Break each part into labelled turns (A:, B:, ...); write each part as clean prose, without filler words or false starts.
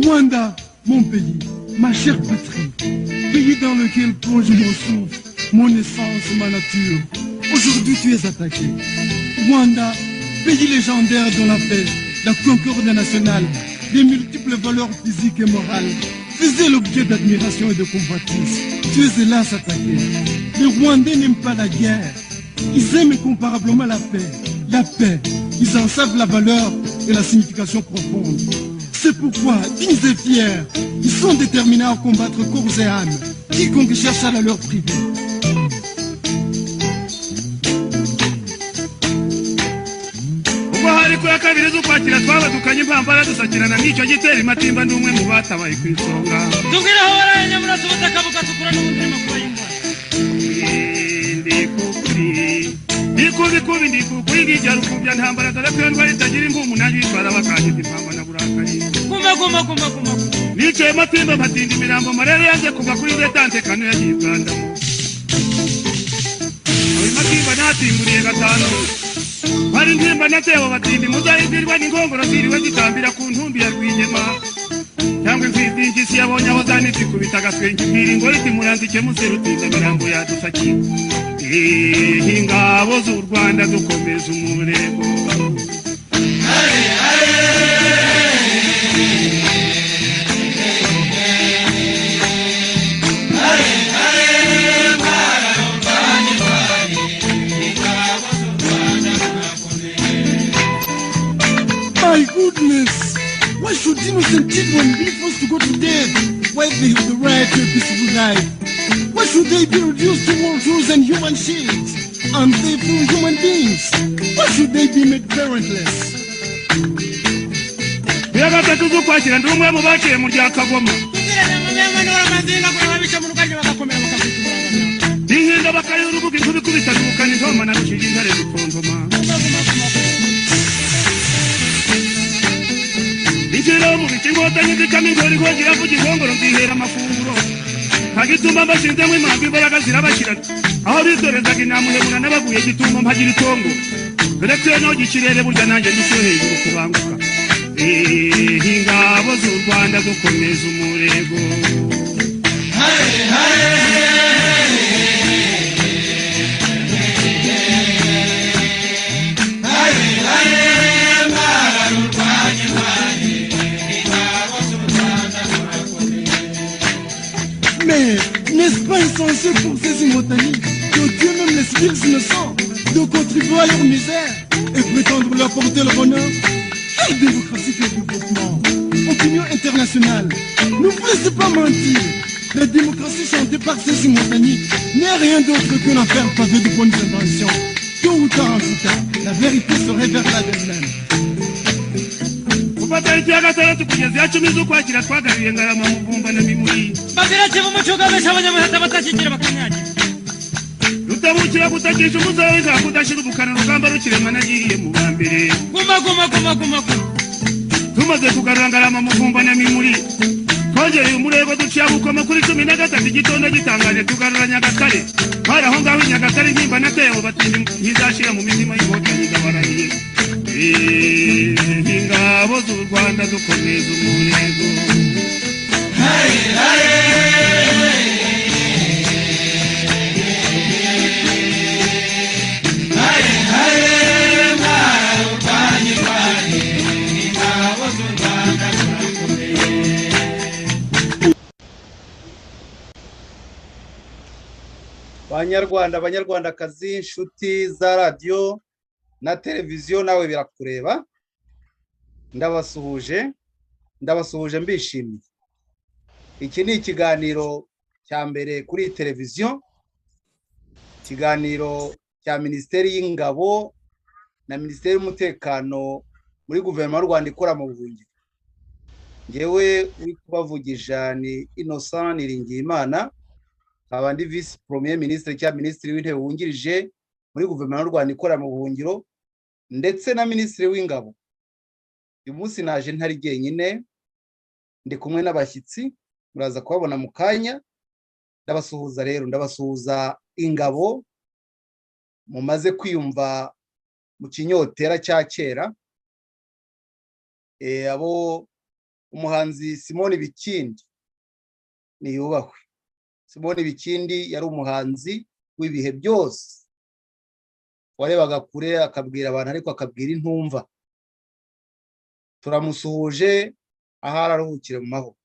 A: Rwanda, mon pays, ma chère patrie, pays dans lequel plonge mon souffle, mon essence, ma nature. Aujourd'hui, tu es attaqué. Rwanda, pays légendaire dans la paix, la concorde nationale, les multiples valeurs physiques et morales, faisait l'objet d'admiration et de convoitise. Tu es hélas attaqué. Les Rwandais n'aiment pas la guerre. Ils aiment incomparablement la paix. La paix, ils en savent la valeur et la signification profonde. C'est pourquoi, dignes et fiers, ils sont déterminés à combattre corps et âme quiconque cherche à la leur priver.
B: Ubwo hari ku ya 2 z'Ukwakira twabadukanye impambara dusakirana n'icyo gitera imatimba, ndi umwe mu batabaye ku isonga.
C: Tubwire aho waraye nyamurasa ubutaka bugatukura n'ubundi urimo kuba y'ingwara.
B: Ndikubikubi ndikukwingi rya rukubya ntambara, dore ko iyo ndwara itagira impumu nanjye uyitwara bakanyita impamba na burakari.
C: Guma guma guma guma guma.
B: Nicaye matimba mpatinda imirambo marere yanze kuva kuri detante kano yagiye Uganda. Ayo matimba natimburiye 5. Hari intimba natewe batindi muzahizirwa n'ingongoro ziriwe zitambira ku ntumbi ya Rwigema. Cyangwa imfizi y'impyisi yabonye aho zanitse ikubita agaswenge ibwira ingore iti muranzike muserutinda mirambo yadusakiye. Ingabo z'u Rwanda dukomeza umurego.
A: My goodness! Why should innocent children be forced to go to death while they have the right to a peaceful life? Why should they be reduced to war tools and human shields? Aren't they full human beings? Why should they be made parentless?
B: Ku ya 3 z'Ukwakira ndi umwe mu baciye mu rya Kagoma.
C: Tubwire nyamwema n'ora mazinga kure babica mu ruganje bagakomera bakakwita umuranga.
B: Inkinda bakayura urubuga inkuba ikubita rukana intoma na rushije intare zitontoma.
C: Guma guma guma guma.
B: Ikiro mu bice inkotanyi zikama ingori inkongi iravuga inkongoro nzihera amafunguro. Nta gituma mbashinzemo impamvu imbaraga zirabashyira. Aho bitorezaga inamuhemura n'abaguye gitumo mpagira itongo. Dore ko iyo noga ikirere burya nanjye ndushijeho hejuru kubanguka. Ingabo z'u Rwanda dukomeza umurego.
A: Mais n'est-ce pas insensé pour ces Inkotanyi de tuer même les civils innocents, de contribuer à leur misère et prétendre leur porter le bonheur? Quelle démocratie, quel développement! Opinion internationale, ne vous laissez pas mentir. La démocratie chantée par ces Inkotanyi n'est rien d'autre qu'une affaire pavée de bonnes intentions. Tôt ou tard en tout cas, la vérité se révélera d'elle-même.
B: Kuva tariki ya 6 kugeza iya 10 z'Ukwakira twagaruye Ngarama Muvumba na Mimuri.
C: Babwira Kivu umuco ugamije abanyamuheta batashyikira bakanyagira.
B: Rutabukira gutakisha umuzawe w'inka kudashira ubukana urugamba rukirema nagiriye mu ba mbere.
C: Guma guma guma guma guma.
B: Tumaze kugarura Ngarama Muvumba na Mimuri, twongereye umurego duciye Bukoma kuri 13 igitondo gitangaje tugarura Nyagatare. Hari aho ngaho i Nyagatare intimba natewe batindi ntizashira mu mitima y'inkotanyi ndabarahiye. Ingabo z'u Rwanda dukomeza umurego.
D: Banyarwanda, banyarwandakazi, inshuti za radiyo na televiziyo nawe birakureba, ndabasuhuje, ndabasuhuje mbishimiye. Iki ni ikiganiro cya mbere kuri televiziyo, ikiganiro cya Minisiteri y'Ingabo na Minisiteri y'Umutekano muri Guverinoma y'u Rwanda ikora mu buhungiro. Njyewe uri kubavugisha ni Innocent Niringiyimana, nkaba ndi Vice Premier Ministre cyangwa Minisitiri w'Intebe wungirije muri Guverinoma y'u Rwanda ikora mu buhungiro, ndetse na Minisitiri w'Ingabo. Uyu munsi naje ntari jyenyine, ndi kumwe n'abashyitsi, muraza kubabona mu kanya. Ndabasuhuza rero, ndabasuhuza ingabo mumaze kwiyumva mu kinyotera cya kera, abo Umuhanzi Simoni Bikindi niyubahwe. Simoni Bikindi yari umuhanzi w'ibihe byose, warebaga kure akabwira abantu ariko akabwira intumva. Turamusuhuje ahari aruhukire mu mahoro.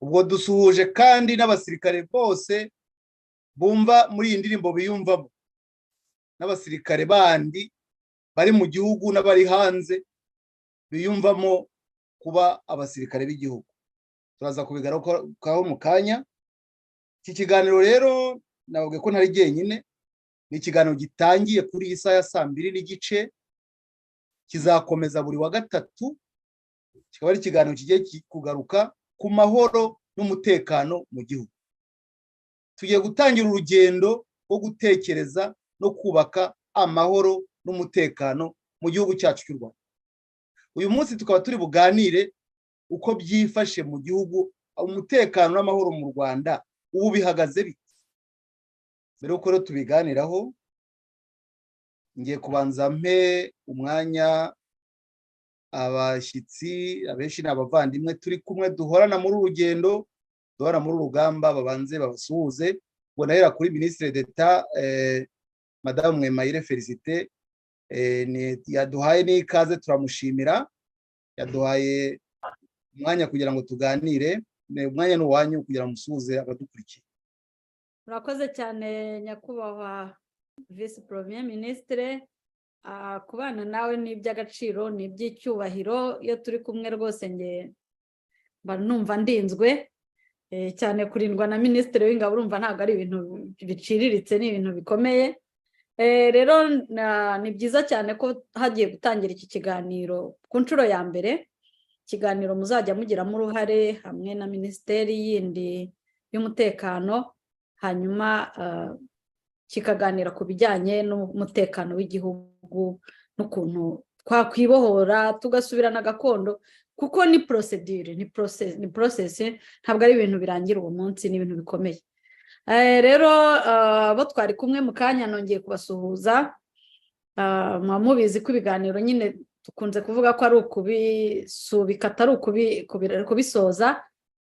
D: Ubwo dusuhuje kandi n'abasirikare bose bumva muri iyi ndirimbo biyumvamo, n'abasirikare bandi bari mu gihugu n'abari hanze biyumvamo kuba abasirikare b'igihugu. Turaza kubigarukaho mu kanya. Iki kiganiro rero nababwiye ko ntari jyenyine, ni ikiganiro gitangiye kuri iyi saha ya 2:30, kizakomeza buri wa gatatu, kikaba ari ikiganiro kigiye kugaruka ku mahoro n'umutekano mu gihugu. Tugiye gutangira urugendo rwo gutekereza no kubaka amahoro n'umutekano mu gihugu cyacu cy'u Rwanda. Uyu munsi tukaba turi buganire uko byifashe mu gihugu, umutekano n'amahoro mu Rwanda ubu bihagaze bite. Mbere y'uko rero tubiganiraho, ngiye kubanza mpe umwanya abashyitsi, abenshi ni abavandimwe turi kumwe duhorana muri urugendo, duhorana muri urugamba, babanze babasuhuze. Ngo nahera kuri Ministre d'État Madame Mwemayire Félicité, yaduhaye n'ikaze, turamushimira, yaduhaye umwanya kugira ngo tuganire. Umwanya ni uwanyu kugira ngo musuhuze abadukurikiye.
E: Murakoze cyane, nyakubahwa Vice Premier Ministre. Kubana nawe ni iby'agaciro, ni iby'icyubahiro. Iyo turi kumwe rwose nge mba numva ndinzwe cyane. Kurindwa na Minisitiri w'Ingabo, urumva ntabwo ari ibintu biciriritse, ni ibintu bikomeye. Rero ni byiza cyane ko hagiye gutangira iki kiganiro ku nshuro ya mbere, ikiganiro muzajya mugiramo uruhare hamwe na minisiteri yindi y'umutekano, hanyuma kikaganira ku bijyanye n'umutekano w'igihugu n'ukuntu twakwibohora tugasubirana gakondo, kuko ni procédure, ni process, ntabwo ari ibintu birangira uwo munsi, ni ibintu bikomeye. Rero abo twari kumwe mu kanya nongeye kubasuhuza. Muba mubizi ko ibiganiro nyine dukunze kuvuga ko ari ukubisubika, atari kubisoza.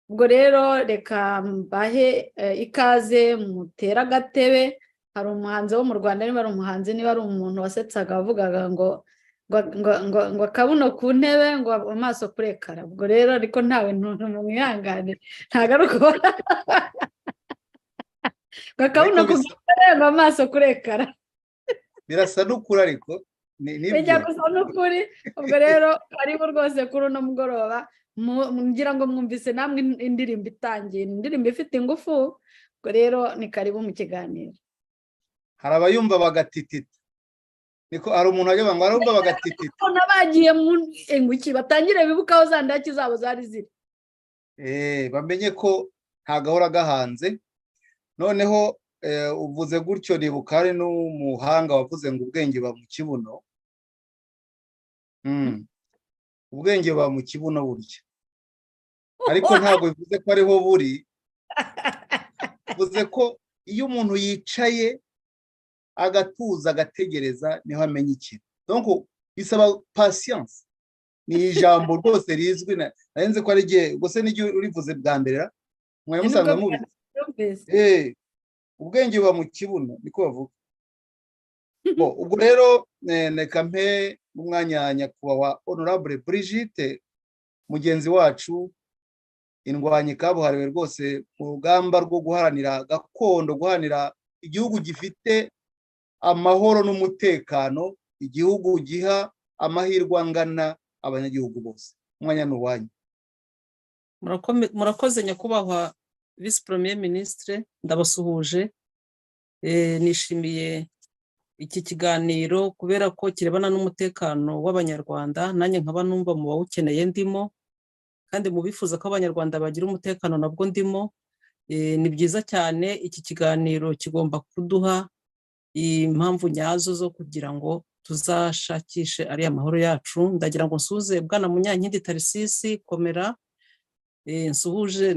E: Ubwo rero reka mbahe ikaze, mutere agatebe. Hari umuhanzi wo mu Rwanda, niba ari umuhanzi, niba ari umuntu wasetsaga, wavugaga ngo akabuno ku ntebe, ngo amaso kurekara. Ubwo rero ariko ntawe mwihangane, ntabwo ari uko, ngo akabuno ku ntebe, ngo amaso kurekara.
D: Birasa n'ukuri, ariko
E: bijya gusa n'ukuri. Ubwo rero karibu rwose kuri uno mugoroba. Ngira ngo mwumvise namwe indirimbo itangiye, indirimbo ifite ingufu. Ubwo rero ni karibu mu kiganiro.
D: Hari abayumva bagatitita, niko hari umuntu wajya ngo arumva bagatitita.
E: Bagiye mu enguki, batangire bibuka aho za ndaki zabo zari ziri.
D: Bamenye ko nta gahora gahanze. Noneho uvuze gutyo nibuka hari n'umuhanga wavuze ngo ubwenge buba mu kibuno. Ubwenge buba mu kibuno burya, ariko ntabwo bivuze ko ariho buri. Bivuze ko iyo umuntu yicaye agatuza, agategereza, niho amenya ikintu. Donc bisaba patience. Ni ijambo rwose rizwi, nari nzi ko ari igihe gusa n'igihe urivuze bwa mbere. Mwari musanzwe mubizi, ubwenge buba mu kibuno, niko bavuga. Ubwo rero reka mpe umwanya nyakubahwa Honorable Brigitte, mugenzi wacu, indwanyi kabuhariwe rwose mu rugamba rwo guharanira gakondo, guharanira igihugu gifite amahoro n'umutekano, igihugu giha amahirwe angana abanyagihugu bose. Umwanya ni uwanyu.
F: Murakoze, nyakubahwa Vice Premier Ministre, ndabasuhuje. Nishimiye iki kiganiro kubera ko kirebana n'umutekano w'Abanyarwanda, nanjye nkaba numva mu bawukeneye ndimo, kandi mu bifuza ko Abanyarwanda bagira umutekano nabwo ndimo. Ni byiza cyane, iki kiganiro kigomba kuduha impamvu nyazo zo kugira ngo tuzashakishe ariya mahoro yacu. Ndagira ngo nsuhuze bwana Munyankindi Tarisisi, komera. Nsuhuze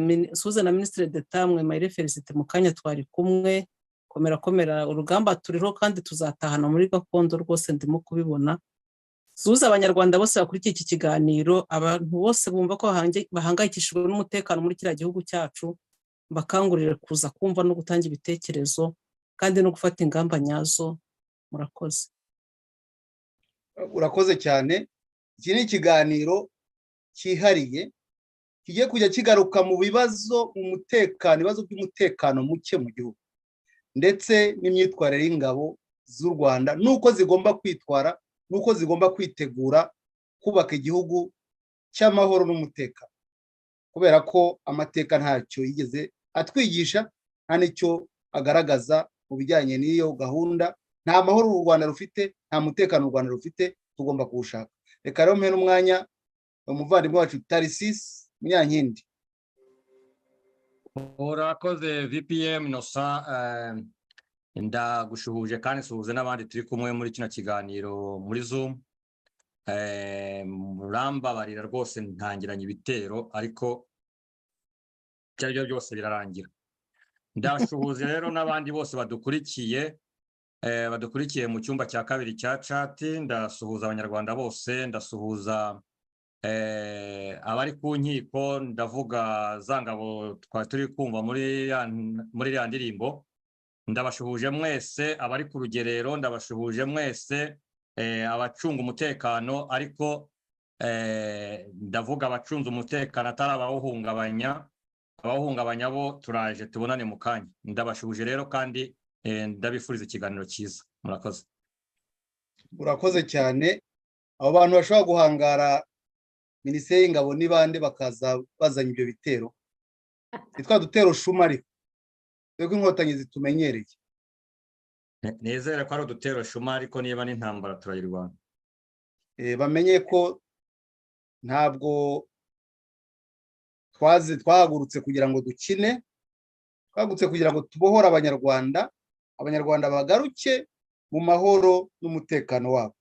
F: na Ministre d'État Mwemayire Félicité, mu kanya twari kumwe, komera, komera. Urugamba turiho kandi tuzatahana muri gakondo rwose, ndimo kubibona. Suhuza Abanyarwanda bose bakurikiye iki kiganiro, abantu bose bumva ko bahangayikishijwe n'umutekano muri kiriya gihugu cyacu, mbakangurire kuza kumva no gutanga ibitekerezo kandi no gufata ingamba nyazo. Murakoze.
D: Urakoze cyane. Iki ni ikiganiro cyihariye kigiye kujya kigaruka mu bibazo, mu mutekano, ibibazo by'umutekano muke mu gihugu, ndetse n'imyitwarire y'ingabo z'u Rwanda, n'uko zigomba kwitwara, n'uko zigomba kwitegura kubaka igihugu cy'amahoro n'umutekano, kubera ko amateka ntacyo yigeze atwigisha, nta n'icyo agaragaza mu bijyanye n'iyo gahunda. Nta mahoro u Rwanda rufite, nta mutekano u Rwanda rufite, tugomba kuwushaka. Reka rero mpe n'umwanya umuvandimwe wacu Tarisisi Munyankindi.
G: Urakoze VPM Innocent, ndagushuhuje kandi nsuhuze n'abandi turi kumwe muri kino kiganiro muri Zoom. Murambabarira rwose ntangiranye ibitero, ariko ibyo ari byo byose birarangira. Ndashuhuje rero n'abandi bose badukurikiye mu cyumba cya kabiri cya chat. Ndasuhuza Abanyarwanda bose, ndasuhuza abari ku nkiko, ndavuga za ngabo twari turi kumva muri ya ndirimbo. Ndabashuhuje mwese abari ku rugerero, ndabashuhuje mwese abacunga umutekano, ariko ndavuga abacunze umutekano atari abawuhungabanya. Abawuhungabanya bo turaje tubonane mu kanya. Ndabashuhuje rero kandi ndabifuriza ikiganiro cyiza. Murakoze.
D: Urakoze cyane. Abo bantu bashobora guhangara Minisiteri y'Ingabo ni bande, bakaza bazanye ibyo bitero? Ni twa dutero shuma, ariko dore ko Inkotanyi zitumenyereye.
G: Nizere ko ari udutero shuma, ariko niba n'intambara turayirwana.
D: Bamenye ko ntabwo twazi twahagurutse kugira ngo dukine, twahagurutse kugira ngo tubohore Abanyarwanda, Abanyarwanda bagaruke mu mahoro n'umutekano wabo.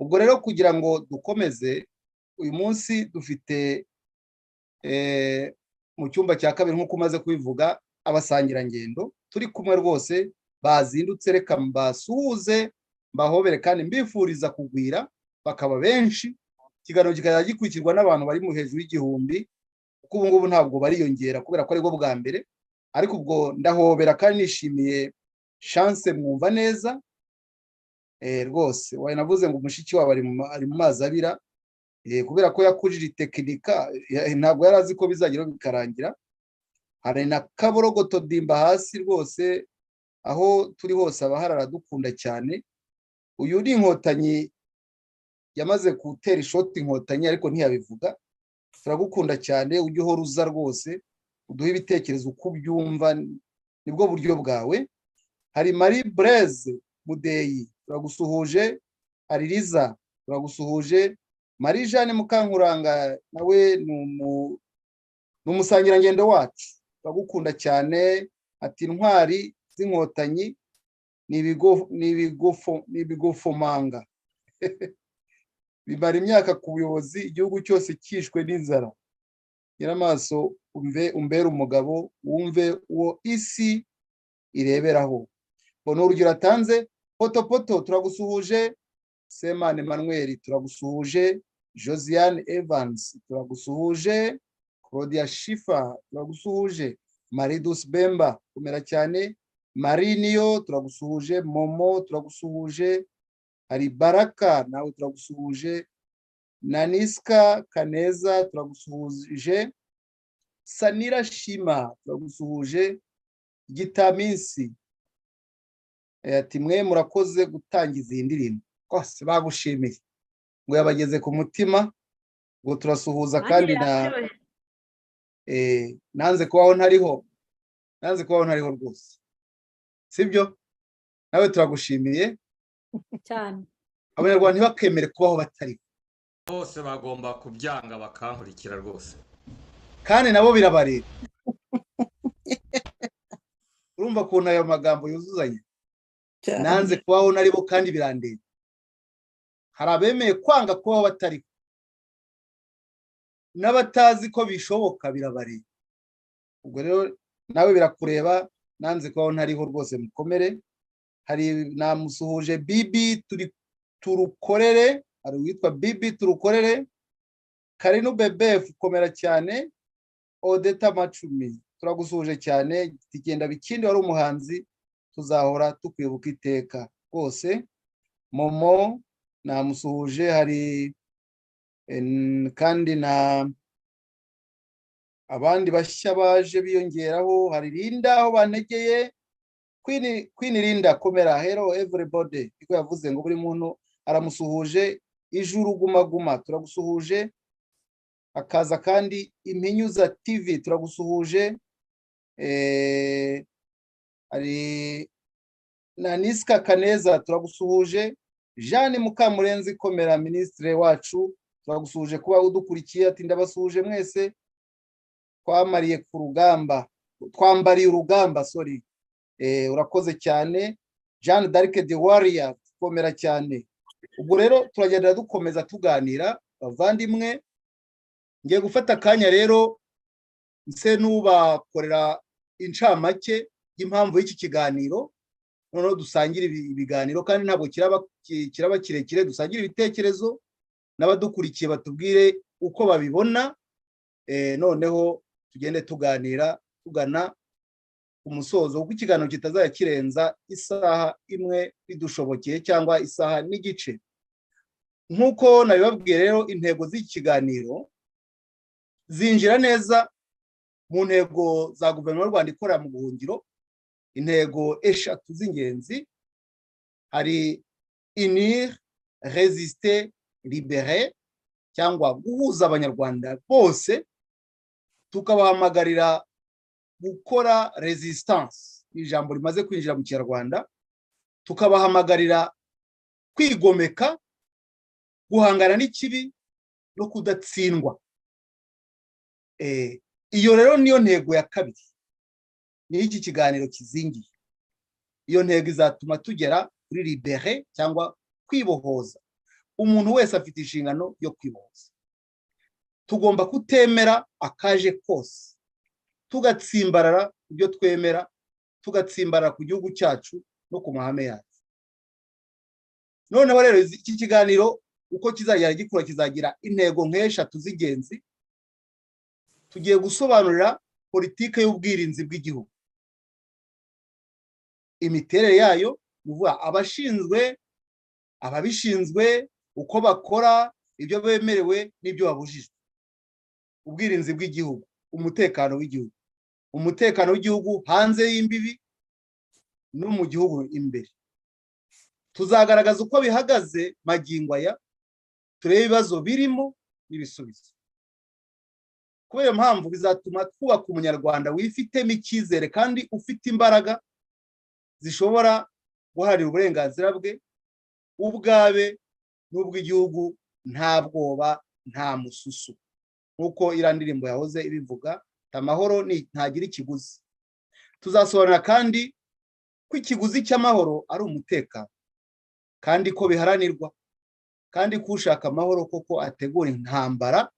D: Ubwo rero kugira ngo dukomeze, uyu munsi dufite mu cyumba cya kabiri, nk'uko umaze kubivuga, abasangirangendo turi kumwe rwose bazindutse. Reka mbasuhuze, mbahobere kandi mbifuriza kugwira bakaba benshi, ikiganiro kikazajya gikurikirwa n'abantu bari mu hejuru y'1000, kuko ubu ngubu ntabwo bariyongera kubera ko aribwo bwa mbere. Ariko ubwo ndahobera kandi nishimiye Chance Mwumva neza rwose. Navuze ngo mushiki wabo ari mu mazi abira kubera ko yakujije itekinika, ntabwo yari azi ko bizageraho bikarangira. Hari na Kaborogoto Dimba hasi rwose, aho turi hose aba aradukunda cyane. Uyu ni Inkotanyi, yamaze gutera ishoti Inkotanyi ariko ntiyabivuga. Turagukunda cyane, ujye uhora uza rwose uduhe ibitekerezo uko ubyumva, nibwo buryo bwawe. Hari Marie Blaise Mudeyi, turagusuhuje. Hari Liza, turagusuhuje. Marie Jeanne Mukankuranga nawe ni umusangirangendo wacu, turagukunda cyane. Ati intwari z'Inkotanyi ni ibigofomanga bimara imyaka ku buyobozi, igihugu cyose cyishwe n'inzara. Nyiramaso umve umbere umugabo, wumve uwo isi ireberaho. Mbona urugero atanze. Potopoto turagusuhuje. Semana Emmanuel turagusuhuje. Josiane Evans turagusuhuje. Claudia Shifa turagusuhuje. Maridus Bemba, kumera cyane. Marinio turagusuhuje. Momo turagusuhuje. Hari Baraka, nawe turagusuhuje. Naniska Kaneza turagusuhuje. Sanira Shima turagusuhuje. Gitaminsi ati mwe murakoze gutangiza iyi ndirimbo rwose, bagushimiye ngo yabageze ku mutima. Ngo turasuhuza kandi na nanze kubaho ntariho, nanze kubaho ntariho rwose, sibyo? Nawe turagushimiye
E: cyane.
D: Abanyarwanda ntibakemere kubaho batariho.
G: Bose bagomba kubyanga bakankurikira rwose.
D: Kandi nabo birabareba. Urumva ukuntu ayo magambo yuzuzanya? Nanze kubaho naribo kandi birandeba. Hari abemeye kwanga kubaho batariho, n'abatazi ko bishoboka birabareba. Ubwo rero nawe birakureba. Nanze kubaho ntariho rwose, mukomere. Hari namusuhuje Bibi turi turukorere. Hari uwitwa Bibi Turukorere, Karinu Bebefu, komera cyane. Odeta Macumi, turagusuhuje cyane. Tugenda Bikindi wari umuhanzi, tuzahora tukwibuka iteka rwose. Momo namusuhuje. Hari kandi na abandi bashya baje biyongeraho. Hari Linda aho bantegeye, Queen Linda, komera. Hello everybody, niko yavuze ngo buri muntu aramusuhuje. Ijuru Guma Guma, turagusuhuje. Hakaza kandi Impinyuza TV, turagusuhuje. Hari na Niska Kaneza, turagusuhuje. Jeanne Mukamurenzi, komera. Minisitiri wacu, turagusuhuje kuba udukurikiye. Ati ndabasuhuje mwese twamariye ku rugamba, twambariye urugamba, sorry. Urakoze cyane. Jeanne d'Arc the Warrior, komera cyane. Ubwo rero turagenda dukomeza tuganira, bavandimwe. Ngiye gufata akanya rero nse n'ubakorera incamake y'impamvu y'iki kiganiro, noneho dusangire ibiganiro, kandi ntabwo kiraba kirekire. Dusangire ibitekerezo n'abadukurikiye, batubwire uko babibona, noneho tugende tuganira tugana ku musozo, kuko ikiganiro kitazajya kirenza isaha imwe bidushobokeye, cyangwa isaha n'igice. Nk'uko nabibabwiye rero, intego z'iki kiganiro zinjira neza mu ntego za Guverinoma y'u Rwanda ikorera mu buhungiro, intego eshatu z'ingenzi. Hari unir, résister, libérer, cyangwa guhuza Abanyarwanda bose, tukabahamagarira gukora resistance, ni ijambo rimaze kwinjira mu Kinyarwanda, tukabahamagarira kwigomeka, guhangana n'ikibi no kudatsindwa. Iyo rero niyo ntego ya kabiri, niyo iki kiganiro kizingiye. Iyo ntego izatuma tugera kuri libérer cyangwa kwibohoza. Umuntu wese afite inshingano yo kwibohoza. Tugomba kutemera akaje kose, tugatsimbarara ku byo twemera, tugatsimbarara ku gihugu cyacu no ku mahame yacu. Noneho rero iki kiganiro uko kizagera gikura, kizagira intego nk'eshatu z'ingenzi. Tugiye gusobanurira politike y'ubwirinzi bw'igihugu, imiterere yayo, ni ukuvuga abashinzwe, ababishinzwe, uko bakora, ibyo bemerewe n'ibyo babujijwe. Ubwirinzi bw'igihugu, umutekano w'igihugu, umutekano w'igihugu hanze y'imbibi no mu gihugu imbere. Tuzagaragaza uko bihagaze magingo aya, turebe ibibazo birimo n'ibisubizo. Kubera iyo mpamvu, bizatuma twubaka Umunyarwanda wifitemo icyizere kandi ufite imbaraga zishobora guharanira uburenganzira bwe, ubwabe n'ubw'igihugu, nta bwoba, nta mususu, nk'uko iriya ndirimbo yahoze ibivuga: amahoro ntagira ikiguzi. Tuzasobanura kandi ko ikiguzi cy'amahoro ari umutekano, kandi ko biharanirwa, kandi ko ushaka amahoro koko ategura intambara,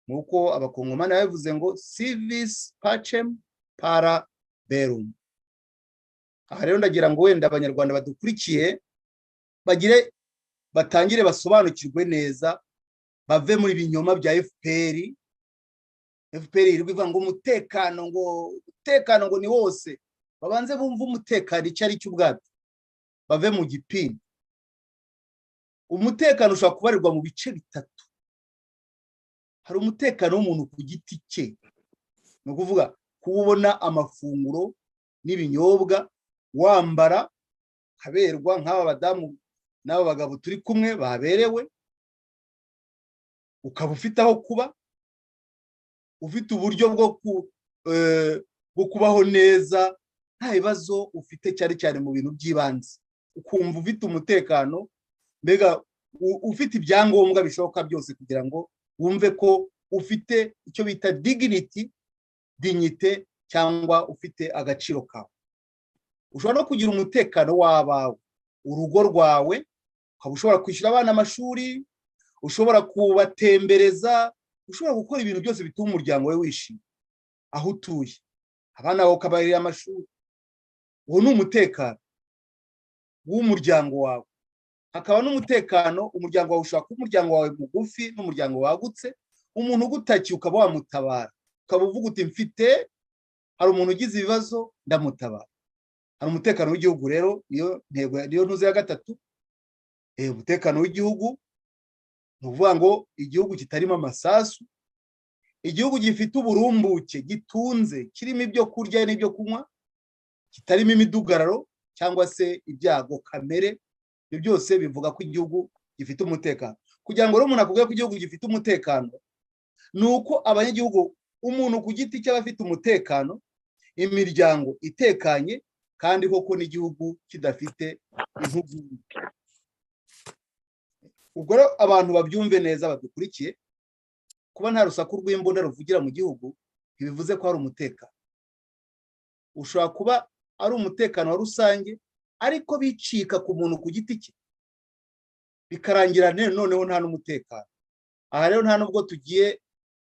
D: nk'uko Abakongomani babivuze ngo "Si vis pacem, para bellum". Aha rero ndagira ngo wenda Abanyarwanda badukurikiye bagire batangire basobanukirwe neza, bave muri binyoma bya FPR. FPR iri ivuga ngo umutekano, ngo umutekano ngo ni wose. Babanze bumve umutekano icyo ari cyo ubwabyo, bave mu gipindi. Umutekano ushobora kubarirwa mu bice bitatu. Hari umutekano w'umuntu ku giti cye, ni ukuvuga kuba ubona amafunguro n'ibinyobwa, wambara ukaberwa, nk'aba badamu n'aba bagabo turi kumwe baberewe, ukaba ufite aho kuba, ufite uburyo bwo kubaho neza, nta bibazo ufite, cyane cyane mu bintu by'ibanze, ukumva ufite umutekano, mbega ufite ibyangombwa bishoboka byose kugira ngo wumve ko ufite icyo bita dignity, dignité, cyangwa ufite agaciro kawe. Ushobora no kugira umutekano w'abawe, urugo rwawe, ukaba ushobora kwishyura abana amashuri, ushobora kubatembereza, ushobora gukora ibintu byose bituma umuryango we wishima aho utuye, abana bawe ukabarira amashuri. Uwo ni umutekano w'umuryango wawe. Hakaba n'umutekano, umuryango wawe ushobora kuba umuryango wawe mugufi n'umuryango wagutse, umuntu ugutakiye ukaba wamutabara, ukaba uvuga uti mfite, hari umuntu ugize ibibazo ndamutabara. Hari umutekano w'igihugu rero, niyo ntego, niyo ntuze ya gatatu. Umutekano w'igihugu ni ukuvuga ngo igihugu kitarimo amasasu, igihugu gifite uburumbuke, gitunze, kirimo ibyo kurya n'ibyo kunywa, kitarimo imidugararo cyangwa se ibyago kamere. Ibyo byose bivuga ko igihugu gifite umutekano. Kugira ngo rero umuntu akubwire ko igihugu gifite umutekano, ni uko abanyagihugu, umuntu ku giti cye aba afite umutekano, imiryango itekanye, kandi koko n'igihugu kidafite intugunda. Ubwo rero abantu babyumve neza badukurikiye, kuba nta rusaku rw'imbunda ruvugira mu gihugu ntibivuze ko hari umutekano. Ushobora kuba ari umutekano wa rusange, ariko bicika ku muntu ku giti cye, bikarangira noneho nta n'umutekano. Aha rero nta nubwo tugiye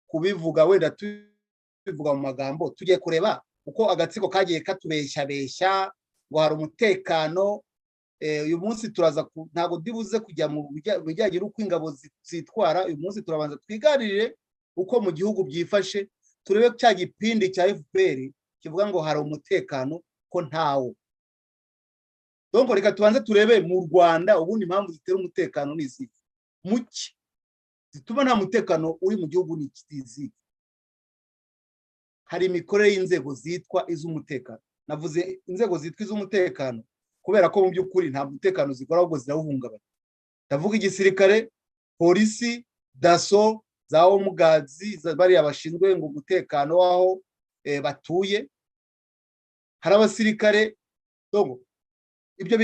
D: kubivuga, wenda tubivuga mu magambo, tugiye kureba uko agatsiko kagiye katubeshyabeshya ngo hari umutekano. Uyu munsi turaza, ntabwo ndibuze kujya mu bijyanye n'uko ingabo zitwara. Uyu munsi turabanza twiganirire uko mu gihugu byifashe, turebe cya gipindi cya FPR kivuga ngo hari umutekano ko ntawo. Donc reka tubanze turebe mu Rwanda ubundi impamvu zitera umutekano ni izihe, muke zituma nta mutekano uri mu gihugu ni izihe. Hari imikorere y'inzego zitwa iz'umutekano. Navuze inzego zitwa iz'umutekano kubera ko mu by'ukuri nta mutekano zikora, ahubwo zirawuhungabanya. Ndavuga igisirikare, polisi, daso, za omugazi, bariya bashinzwe ngo umutekano w'aho batuye. Hari abasirikare. Ibyo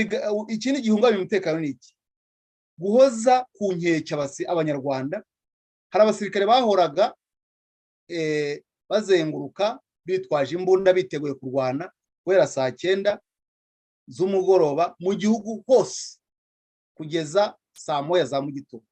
D: ikindi gihungabanya umutekano ni iki? Guhoza ku nkeke abanyarwanda. Hari abasirikare bahoraga bazenguruka bitwaje imbunda, biteguye kurwana guhera saa 9 z'umugoroba mu gihugu hose kugeza saa 1 za mu gitondo.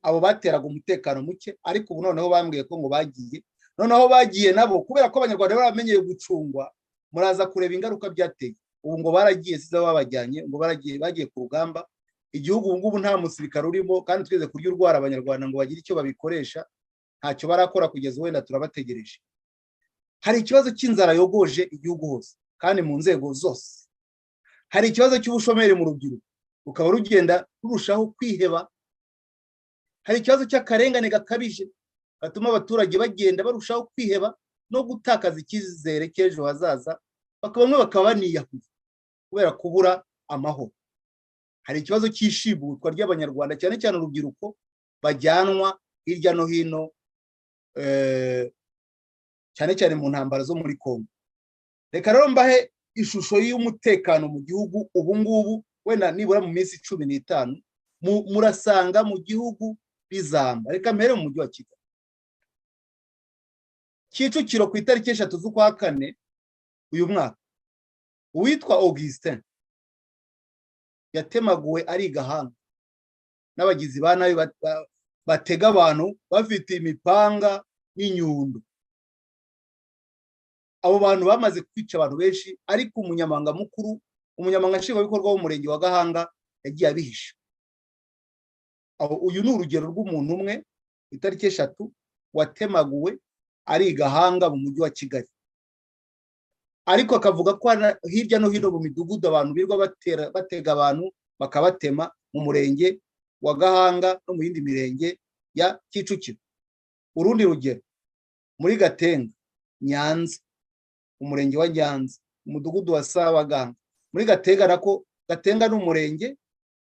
D: Abo bateraga umutekano muke, ariko ubu noneho bambwiye ko ngo bagiye, noneho bagiye nabo kubera ko abanyarwanda baramenyeye gucungwa. Muraza kureba ingaruka byateye. Ubu ngo baragiye, siza babajyanye, ngo baragiye, bagiye ku rugamba. Igihugu ubu ngubu nta musirikare urimo, kandi tweze kurya urwara abanyarwanda ngo bagire icyo babikoresha, ntacyo barakora kugeza wenda turabategereje. Hari ikibazo cy'inzara yogoje igihugu hose kandi mu nzego zose. Hari ikibazo cy'ubushomeri mu rubyiruko, rukaba rugenda rurushaho kwiheba. Hari ikibazo cy'akarengane gakabije gatuma abaturage bagenda barushaho kwiheba no gutakaza icyizere cy'ejo hazaza, bamwe bakaba baniyahuye kubera kubura amahoro. Hari ikibazo cy'ishibutwa ry'abanyarwanda, cyane cyane urubyiruko, bajyanwa hirya no hino, cyane cyane mu ntambara zo muri Kongo. Reka rero mbahe ishusho y'umutekano mu gihugu ubu ngubu, wenda nibura mu minsi 15 murasanga mu gihugu bizamba. Reka mpere mu mujyi wa Kigali, Kicukiro, ku itariki 3 z'ukwa 4 uyu mwaka, uwitwa Augustin yatemaguwe ari Gahanga n'abagizi ba nabi batega abantu bafite imipanga n'inyundo. Abo bantu bamaze kwica abantu benshi, ariko umunyamabanga mukuru, umunyamabanga nshingwabikorwa w'umurenge wa Gahanga yagiye abihisha. Uyu ni urugero rw'umuntu umwe, itariki 3, watemaguwe ari Gahanga mu mujyi wa Kigali. Ariko akavuga ko hirya no hino mu midugudu abantu birirwa batega abantu bakabatema mu murenge wa Gahanga no mu yindi mirenge ya Kicukiro. Urundi rugero, muri Gatenga, Nyanza, umurenge wa Nyanza, umudugudu wa Sabaganga. Muri Gatenga nako, Gatenga ni umurenge,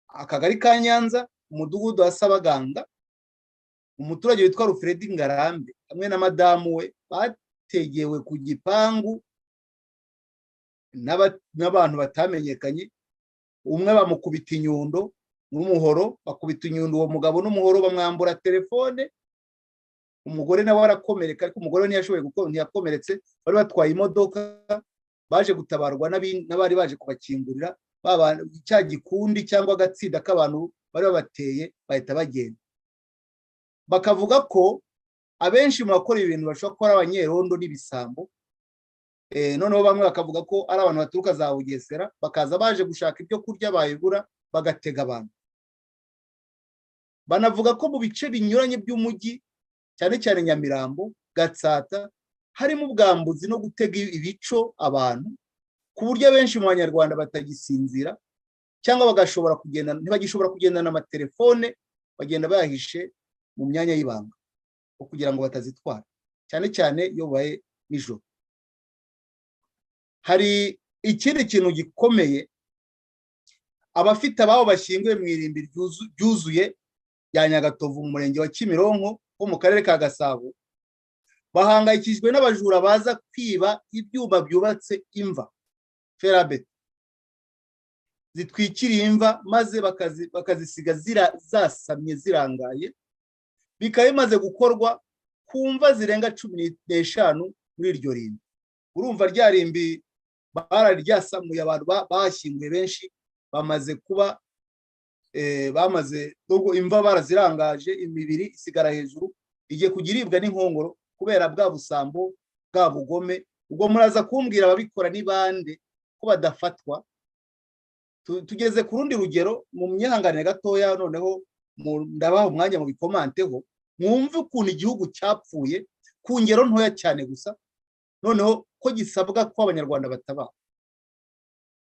D: akagari ka Nyanza, umudugudu wa Sabaganga, umuturage witwa Rufredi Ngarambe hamwe na madamu we bategewe ku gipangu n'abantu batamenyekanye. Umwe bamukubita inyundo n'umuhoro, bakubita inyundo uwo mugabo n'umuhoro, bamwambura telefone. Umugore nawe arakomereka, ariko umugore ntiyashoboye gukora, ntiyakomeretse. Bari batwaye imodoka, baje gutabarwa n'abari baje kubakingurira, cya gikundi cyangwa agatsinda k'abantu bari babateye, bahita bagenda. Bakavuga ko abenshi mu bakora ibintu bashobora kuba ari abanyerondo n'ibisambo. Noneho bamwe bakavuga ko ari abantu baturuka za Bugesera, bakaza baje gushaka ibyo kurya bayibura, Bagatega abantu. Banavuga ko mu bice binyuranye by'umujyi, cyane cyane Nyamirambo, Gatsata, harimo ubwambuzi no gutega ibico abantu, ku buryo abenshi mu Banyarwanda batagisinzira cyangwa bagashobora kugenda, ntibagishobora kugendana amatelefone, bagenda bayahishe mu myanya y'ibanga kugira ngo batazitwara, cyane cyane iyo bubaye nijoro. Hari ikindi kintu gikomeye: abafite ababo bashyinguye mu irimbi ryuzuye rya Nyagatovu mu Murenge wa Kimironko wo mu Karere ka Gasabo bahangayikishijwe n'abajura baza kwiba ibyuma byubatse imva, fer à béton zitwikiriye imva, maze bakazisiga zasamye, zirangaye. Bikaba bimaze gukorwa ku mva zirenga 15 muri iryo rimbi. Urumva rya rimbi bararyasamuye, abantu bashyinguye benshi bamaze kuba bamaze imva barazirangaje, imibiri isigara hejuru, igiye kujya iribwa n'inkongoro kubera bwa busambo, bwa bugome. Ubwo muraza kumbwira ababikora ni bande, ko badafatwa? Tugeze ku rundi rugero mu myihanganire gatoya. Noneho ndabaha umwanya mu bikomanteho, mwumve ukuntu igihugu cyapfuye ku ngero ntoya cyane gusa, noneho ko gisabwa ko Abanyarwanda batabaho.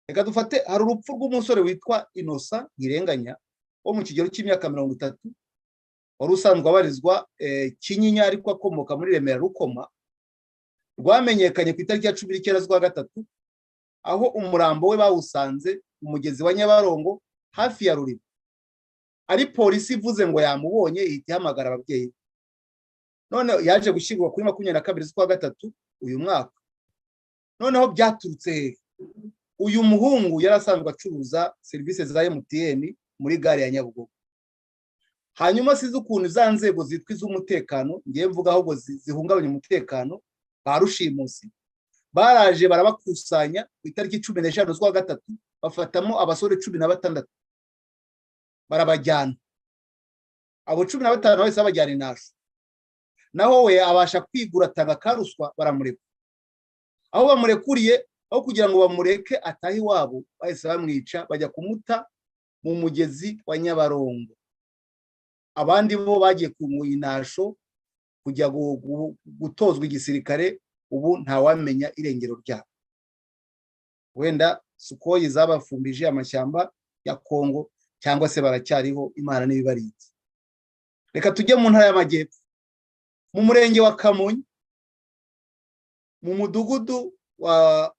D: Reka dufate, hari urupfu rw'umusore witwa Innocent Ntirenganya wo mu kigero cy'imyaka 30, wari usanzwe abarizwa Kinyinya ariko akomoka muri Remera Rukoma. Rwamenyekanye ku itariki ya 19 z'ukwa gatatu, aho umurambo we bawusanze mu mugezi wa Nyabarongo hafi ya Ruriba, ari polisi ivuze ngo yamubonye, ihita ihamagara ababyeyi. None yaje gushyirwa kuri 22 z'ukwa gatatu uyu mwaka. Noneho byaturutse hehe? Uyu muhungu yari asanzwe acuruza serivisi za MTN muri gare ya Nyabugogo. Hanyuma size ukuntu za nzego zitwa iz'umutekano, ngiye mvuga ahubwo zihungabanya umutekano, ba rushimusi baraje barabakusanya ku itariki 15 z'ukwa gatatu, bafatamo abasore 16 barabajyana. Abo 15 bahise babajyana inasho, naho we abasha kwigura, atanga karuswa, baramureka. Aho bamurekuriye, aho kugira ngo bamureke atahe iwabo, bahise bamwica, bajya kumuta mu mugezi wa Nyabarongo. Abandi bo bagiye ku inasho kujya gutozwa igisirikare, ubu ntawamenya irengero ryabo. Wenda Sukhoi zabafumbije amashyamba ya Kongo, cyangwa se baracyariho, Imana n'ibibarinze. Reka tujye mu Ntara y'Amajyepfo, mu Murenge wa Kamonyi, mu mudugudu wa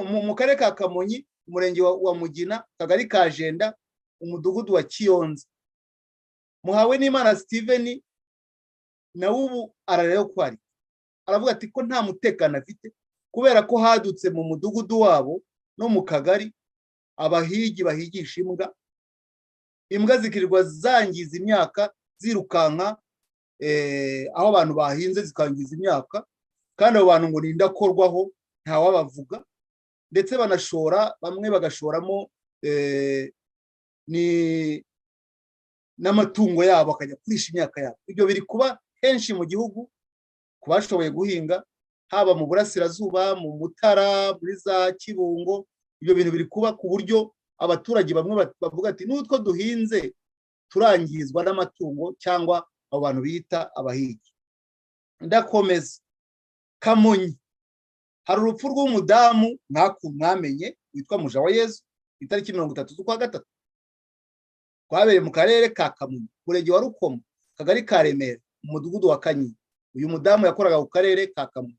D: mu Karere ka Kamonyi, Umurenge wa Mugina, Akagari ka Jenda, Umudugudu wa Kiyonza. Muhawe n'Imana Steven nawe ubu arareba ko ari aravuga ati ko nta mutekano afite, kubera ko hadutse mu mudugudu wabo no mu kagari abahigi bahigisha imbwa. Imbwa zikirirwa zangiza imyaka, zirukanka aho abantu bahinze, zikangiza imyaka. Kandi abo bantu ngo ni indakorwaho, ntawabavuga. Ndetse banashora, bamwe bagashoramo ni n'amatungo yabo, akajya kurisha imyaka yabo. Ibyo biri kuba henshi mu gihugu ku bashoboye guhinga, haba mu burasirazuba, mu Mutara, muri za Kibungo. Ibyo bintu biri kuba ku buryo abaturage bamwe bavuga ati n'utwo duhinze turangizwa n'amatungo cyangwa abo bantu bita abahigi. Ndakomeza. Kamonyi, hari urupfu rw'umudamu mwamenye witwa Mujawayezu, itariki 30 z'ukwa gatatu, twabereye mu Karere ka Kamonyi, Umurenge wa Rukomo, Akagari ka Remera, Umudugudu wa Kanyinya. Uyu mudamu yakoraga ku Karere ka Kamonyi.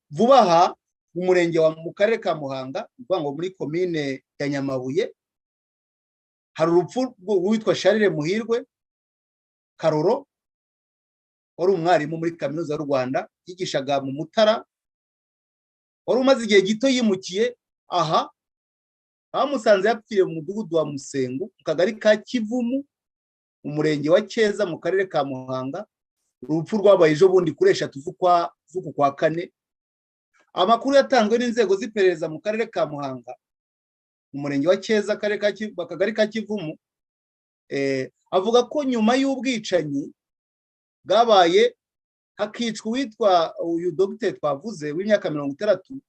D: Vuba aha mu murenge wa mu Karere ka Muhanga, ni ukuvuga ngo muri Komine ya Nyamabuye, hari urupfu rw'uwitwa Charles Muhirwe Karoro, wari umwarimu muri Kaminuza y'u Rwanda, yigishaga mu Mutara, wari umaze igihe gito yimukiye aha. Bamusanze yapfiriye mu Mudugudu wa Musengo, mu Kagari ka Kivumu, mu Murenge wa Cyeza, mu Karere ka Muhanga. Urupfu rwabaye ejo bundi kuri 3 z'uku kwa kane. Amakuru yatanzwe n'inzego z'iperereza mu Karere ka Muhanga, mu Murenge wa Cyeza, Akagari ka Kivumu, avuga ko nyuma y'ubwicanyi bwabaye, hakicwa uwitwa uyu dogiteri twavuze w'imyaka 60.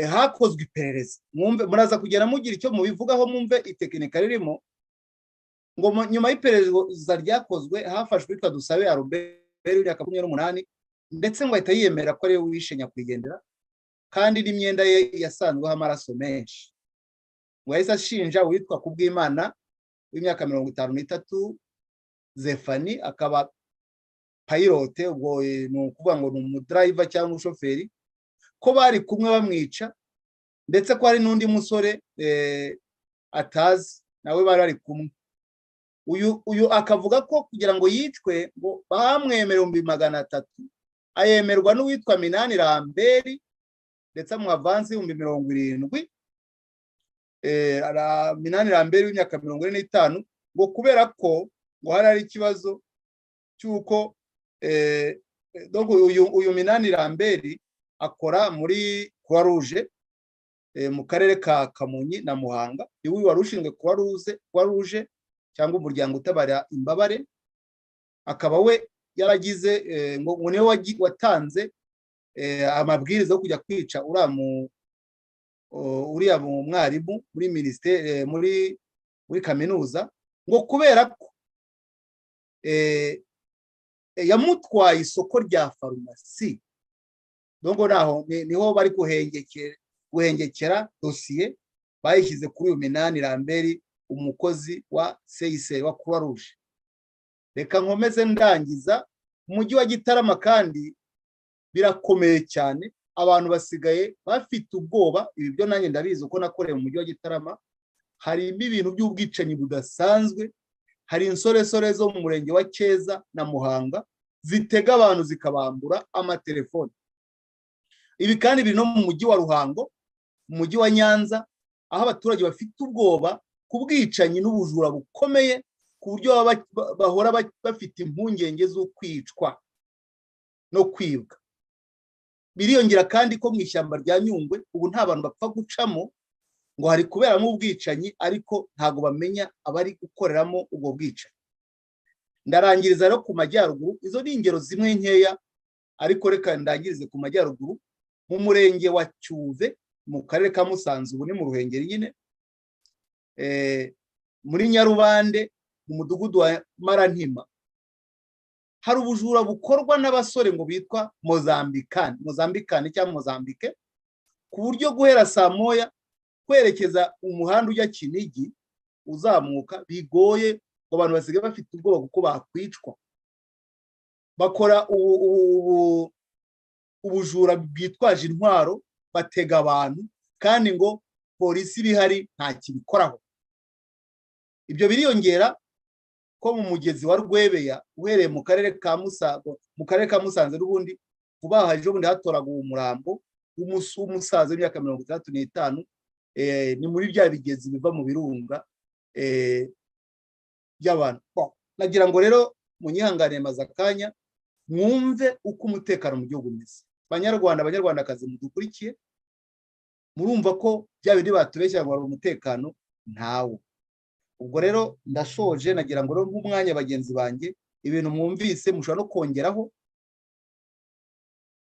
D: Hakozwe iperereza, mwumve, muraza kugera mugira icyo mubivugaho, mwumve itekinika ririmo. Ngo nyuma y'iperereza ryakozwe hafashwe witwa Dusabe Albert w'imyaka 28, ndetse ngo ahita yiyemera ko ariwe wishe nyakwigendera, kandi n'imyenda ye yasanzweho amaraso menshi. Ngo yahise ashinja uwitwa Kubwimana w'imyaka 53 Zefani, akaba pilote, ubwo ni ukuvuga ngo ni umudriver cyangwa umushoferi, ko bari kumwe bamwica, ndetse ko hari n'undi musore atazi nawe bari bari kumwe. Uyu akavuga ko kugira ngo yicwe ngo bamwemera 300,000, ayemerwa n'uwitwa Minani Lambert, ndetse amuha avansi 70,000. Minani Lambert w'imyaka 45, ngo kubera ko ngo hari ikibazo cy'uko uyu Minani Lambert akora muri Croix Rouge mu karere ka Kamonyi na Muhanga, niwe wari ushinzwe Croix Rouge cyangwa umuryango utabara imbabare, akaba we yaragize ngo niwe watanze amabwiriza yo kujya kwica uriya mwarimu muri minisiteri, muri kaminuza, ngo kubera ko yamutwaye isoko rya farumasi. Dongo naho niho bari guhengekera dosiye, bayishyize kuri uyu Minani Lambert, umukozi wa CICR wa Croix Rouge. Reka nkomeze ndangiza. Umujyi wa Gitarama kandi birakomeye cyane, abantu basigaye bafite ubwoba. Ibi byo nanjye ndabizi uko nakoreye mu mujyi wa Gitarama, harimo ibintu by'ubwicanyi budasanzwe. Hari insoresore zo mu murenge wa Cyeza na Muhanga zitega abantu zikabambura amatelefone. Ibi kandi biri no mu mujyi wa Ruhango, mu mujyi wa Nyanza, aho abaturage bafite ubwoba ku bwicanyi n'ubujura bukomeye, ku buryo bahora bafite impungenge zo kwicwa no kwibwa. Biriyongera kandi ko mu ishyamba rya Nyungwe ubu nta bantu bapfa gucamo, ngo hari kuberamo ubwicanyi, ariko ntago bamenya abari gukoreramo ubwo bwicanyi. Ndarangiriza rero ku majyaruguru, izo ni ingero zimwe nkeya, ariko reka ndangirize ku majyaruguru, mu murenge wa Cyuve mu karere ka Musanze, ubu ni mu Ruhengeri nyine, muri Nyarubande mu mudugudu wa Marantima, hari ubujura bukorwa n'abasore ngo bitwa Mozambikani cyangwa Mozambike, ku buryo guhera saa moya kwerekeza umuhanda ujya Kinigi uzamuka bigoye, ngo abantu basigaye bafite ubwoba kuko bakwicwa. Bakora ubujura bwitwaje intwaro, batega abantu, kandi ngo polisi bihari nta kibikoraho. Ibyo biriyongera ko mu mugezi wa Rwebeya uhereye mu karere ka Musanze, mu karere ka Musanze n'ubundi vuba aha ejo bundi hatoraguwe umurambo w'umusaza w'imyaka 65, ni muri bya bigezi biva mu birunga by'abantu. Nagira ngo rero munyihanganire maze akanya mwumve uko umutekano mu gihugu umeze. Banyarwanda, Abanyarwandakazi mudukurikiye, murumva ko bya bindi batubeshya ngo hari umutekano, ntawo. Ubwo rero ndashoje, nagira ngo rero nk'umwanya bagenzi banjye, ibintu mwumvise mushobora no kongeraho.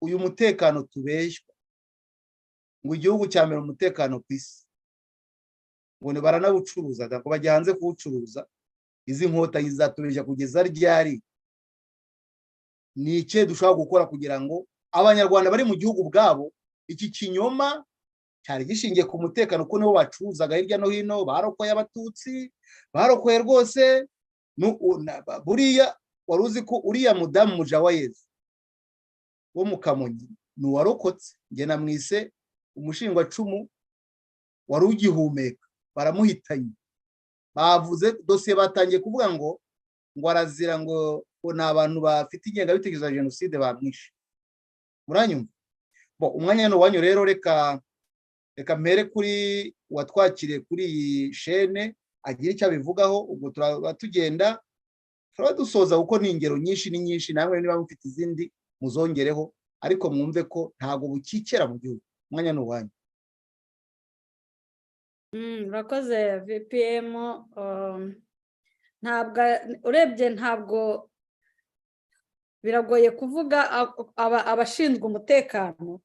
D: Uyu mutekano tubeshywa ngo igihugu cya mbere umutekano ku isi, ngo ni baranawucuruzaga, ngo bajya hanze kuwucuruza. Izi nkotanyi zizatubeshya kugeza ryari? Ni iki dushobora gukora kugira ngo Abanyarwanda bari mu gihugu ubwabo, iki kinyoma cyari gishingiye ku mutekano, kuko nibo bacuruzaga hirya no hino, barokoye Abatutsi, barokoye rwose. Buriya wari uzi ko uriya mudamu Mujawayezu wo mu Kamonyi ni uwarokotse, njye namwise umushingwacumu wari ugihumeka, baramuhitanye. Bavuze dosiye, batangiye kuvuga ngo arazira ngo ni abantu bafite ingengabitekerezo ya jenoside bamwishe. Muranyumva? Bo umwanya ni uwanyu rero, reka mpere kuri watwakiriye kuri iyi shene agira icyo abivugaho, ubwo turaba tugenda turaba dusoza, kuko ni ingero nyinshi, ni nyinshi, namwe niba mufite izindi muzongereho, ariko mwumve ko ntago bukikera mu gihugu. Umwanya ni uwanyu.
E: Murakoze VPM. Ntabwo urebye, ntabwo biragoye kuvuga abashinzwe umutekano.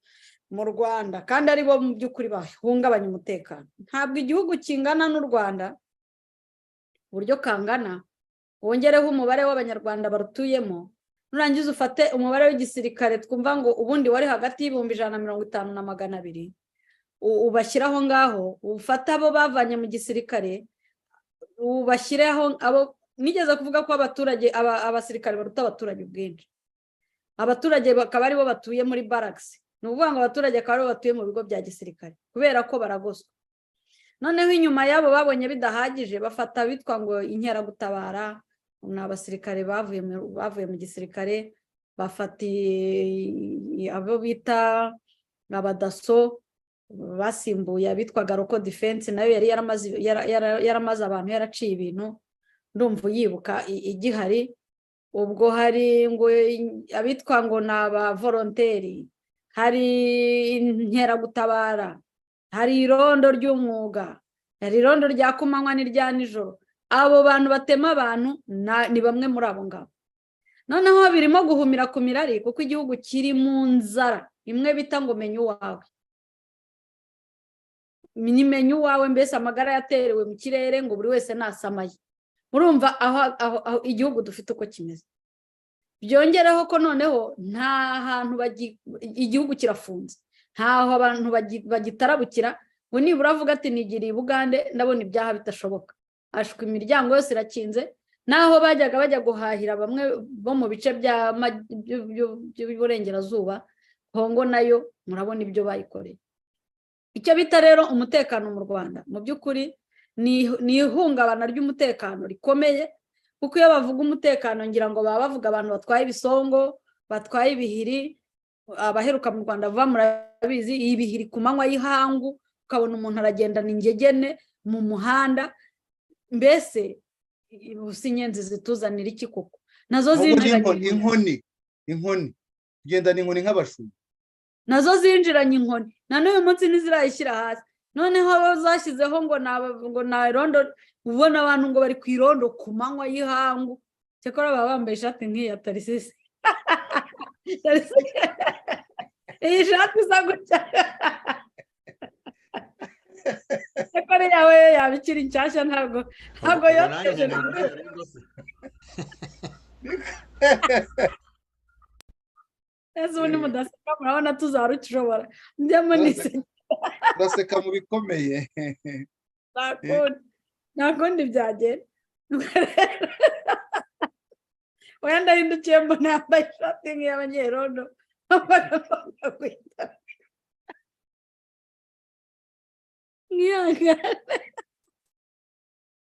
E: Mu Rwanda kandi ari bo mu by'ukuri bahungabanya umutekano. Ntabwo igihugu kingana n'u Rwanda uburyo kangana, wongereho umubare w'Abanyarwanda barutuyemo, nurangiza ufate umubare w'igisirikare twumva ngo ubundi wari hagati y'150,000 na 200,000, ubashyiraho ngaho, ufate abo bavanye mu gisirikare ubashyireho abo. Nigeze kuvuga ko abaturage, abasirikare baruta abaturage ubwinshi, abaturage bakaba aribo batuye muri barracks. Ni ukuvuga ngo abaturage akaba aribo batuye mu bigo bya gisirikare kubera ko baragoswe. Noneho inyuma y'abo babonye bidahagije, bafata abitwa ngo inkeragutabara, ni abasirikare bavuye mu gisirikare, bafata abo bita abadaso basimbuye abitwaga local defense, nayo yari yaramaze abantu, yaraciye ibintu, ndumva uyibuka igihari. Ubwo hari ngo abitwa ngo ni abavolonteri, hari inkeragutabara, hari irondo ry'umwuga, hari irondo rya kumanywa n'irya nijoro. Abo bantu batema abantu ni bamwe muri abo ngabo. Noneho birimo guhumira ku mirari kuko igihugu kiri mu nzara imwe bita ngo menya uwawe, ni menya uwawe, mbese amagara yaterewe mu kirere ngo buri wese nasamaye. Murumva aho igihugu dufite uko kimeze. Byongereho ko noneho nta hantu, igihugu kirafunze, ntaho abantu bagitarabukira ngo nibura avuga ati nigiriye i Bugande ndabona ibyaha bidashoboka. Ashwa, imiryango yose irakinze. Naho bajyaga bajya guhahira bamwe bo mu bice by'uburengerazuba, Kongo nayo murabona ibyo bayikoreye. Icyo bita rero umutekano mu Rwanda mu by'ukuri ni ihungabana ry'umutekano rikomeye, kuko iyo bavuga umutekano ngira ngo baba bavuga abantu batwaye ibisongo, batwaye ibihiri. Abaheruka mu Rwanda vuba murabizi, ibihiri ku manywa y'ihangu, ukabona umuntu aragendana ingegene mu muhanda. Mbese ubu inyenzi zituzanira iki koko? Nazo
D: zinjiranye inkoni, inkoni, kugendana inkoni nk'abashumba.
E: Nazo zinjiranye inkoni, na n'uyu munsi ntizirayishyira hasi. Noneho zashyizeho ngo nta irondo, ubona abantu ngo bari ku irondo ku manywa y'ihangu. Cyakora baba bambaye ishati nk'iya Tarisisi, iyi shati isa gutya. Cyakora yawe yaba ikiri nshyashya, ntabwo yoteje. Ese ubundi mudaseka murabona tuzarushobora? Njyamo niseka.
D: Uraseka mu bikomeye.
E: Nta kundi byagenda. Wenda ndahindukiye mbona yambaye ishati nk'iy'abanyerondo.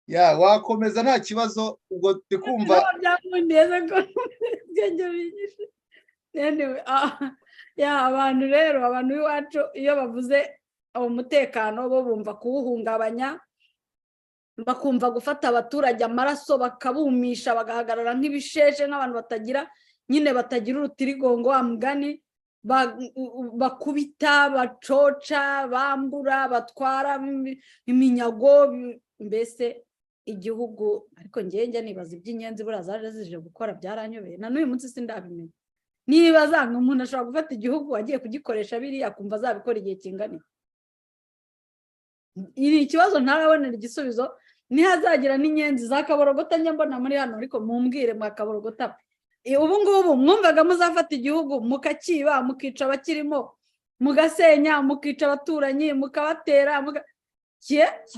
D: Ya wakomeza nta kibazo, ubwo ndikumva
E: byamuneze ko ubwenge binyishe. Ya abantu rero, abantu b'iwacu iyo bavuze umutekano bo bumva kuwuhungabanya, bakumva gufata abaturage amaraso bakabumisha, bagahagarara nk'ibisheshe, nk'abantu batagira nyine, batagira urutirigongo wa mugani, bakubita, bacoca, bambura, batwara iminyago, mbese igihugu. Ariko njye nibaza iby'inyenzi buriya zaje zije gukora, byaranyobeye na n'uyu munsi sindabimenya. Niba zanga umuntu ashobora gufata igihugu agiye kugikoresha biriya, akumva azabikora igihe kingana iki? Ikibazo ntarabonera igisubizo. Nihazagira n'inyenzi za kaborogota njya mbona muri hano, ariko mumbwire mwa kaborogota, ubu ngubu mwumvaga muzafata igihugu mukakiba, mukica abakirimo, mugasenya, mukica abaturanyi, mukabatera,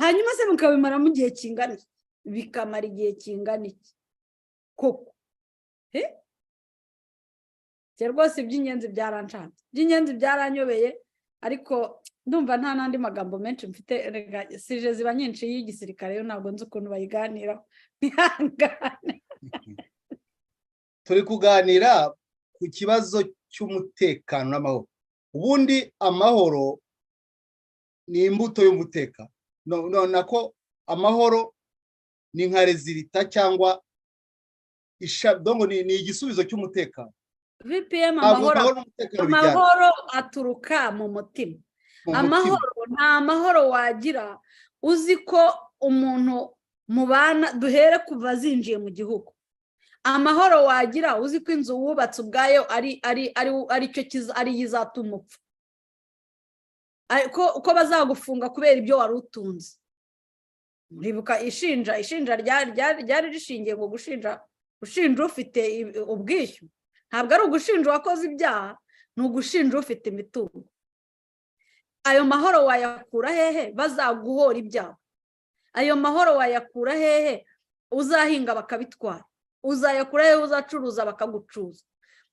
E: hanyuma se mukabimara mu gihe kingana iki? Bikamara igihe kingana iki koko? Rwose iby'inyenzi byaranshanze, iby'inyenzi byaranyobeye, ariko ndumva nta n'andi magambo menshi mfite. Sije ziba nyinshi y'igisirikare yo ntabwo nzi ukuntu bayiganiraho, ntihangane.
D: Turi kuganira ku kibazo cy'umutekano n'amahoro. Ubundi amahoro ni imbuto y'umutekano, nako amahoro ni nka rezilita cyangwa ni igisubizo cy'umutekano.
E: VPM, amahoro aturuka mu mutima. Amahoro nta mahoro wagira uzi ko umuntu mubana, duhere kuva zinjiye mu gihugu. Amahoro wagira uzi ko inzu wubatse ubwayo ari ari ari ari cyo ari izatuma upfa. Ko bazagufunga kubera ibyo wari utunze. Muribuka ishinja ryari rishingiye ngo gushinja ufite ubwishyu, ntabwo ari ugushinja uwakoze ibyaha, ni ugushinja ufite imitungo. Ayo mahoro wayakura hehe bazaguhora ibyaha? Ayo mahoro wayakura hehe uzahinga bakabitwara? Uzayakura hehe uzacuruza bakagucuza?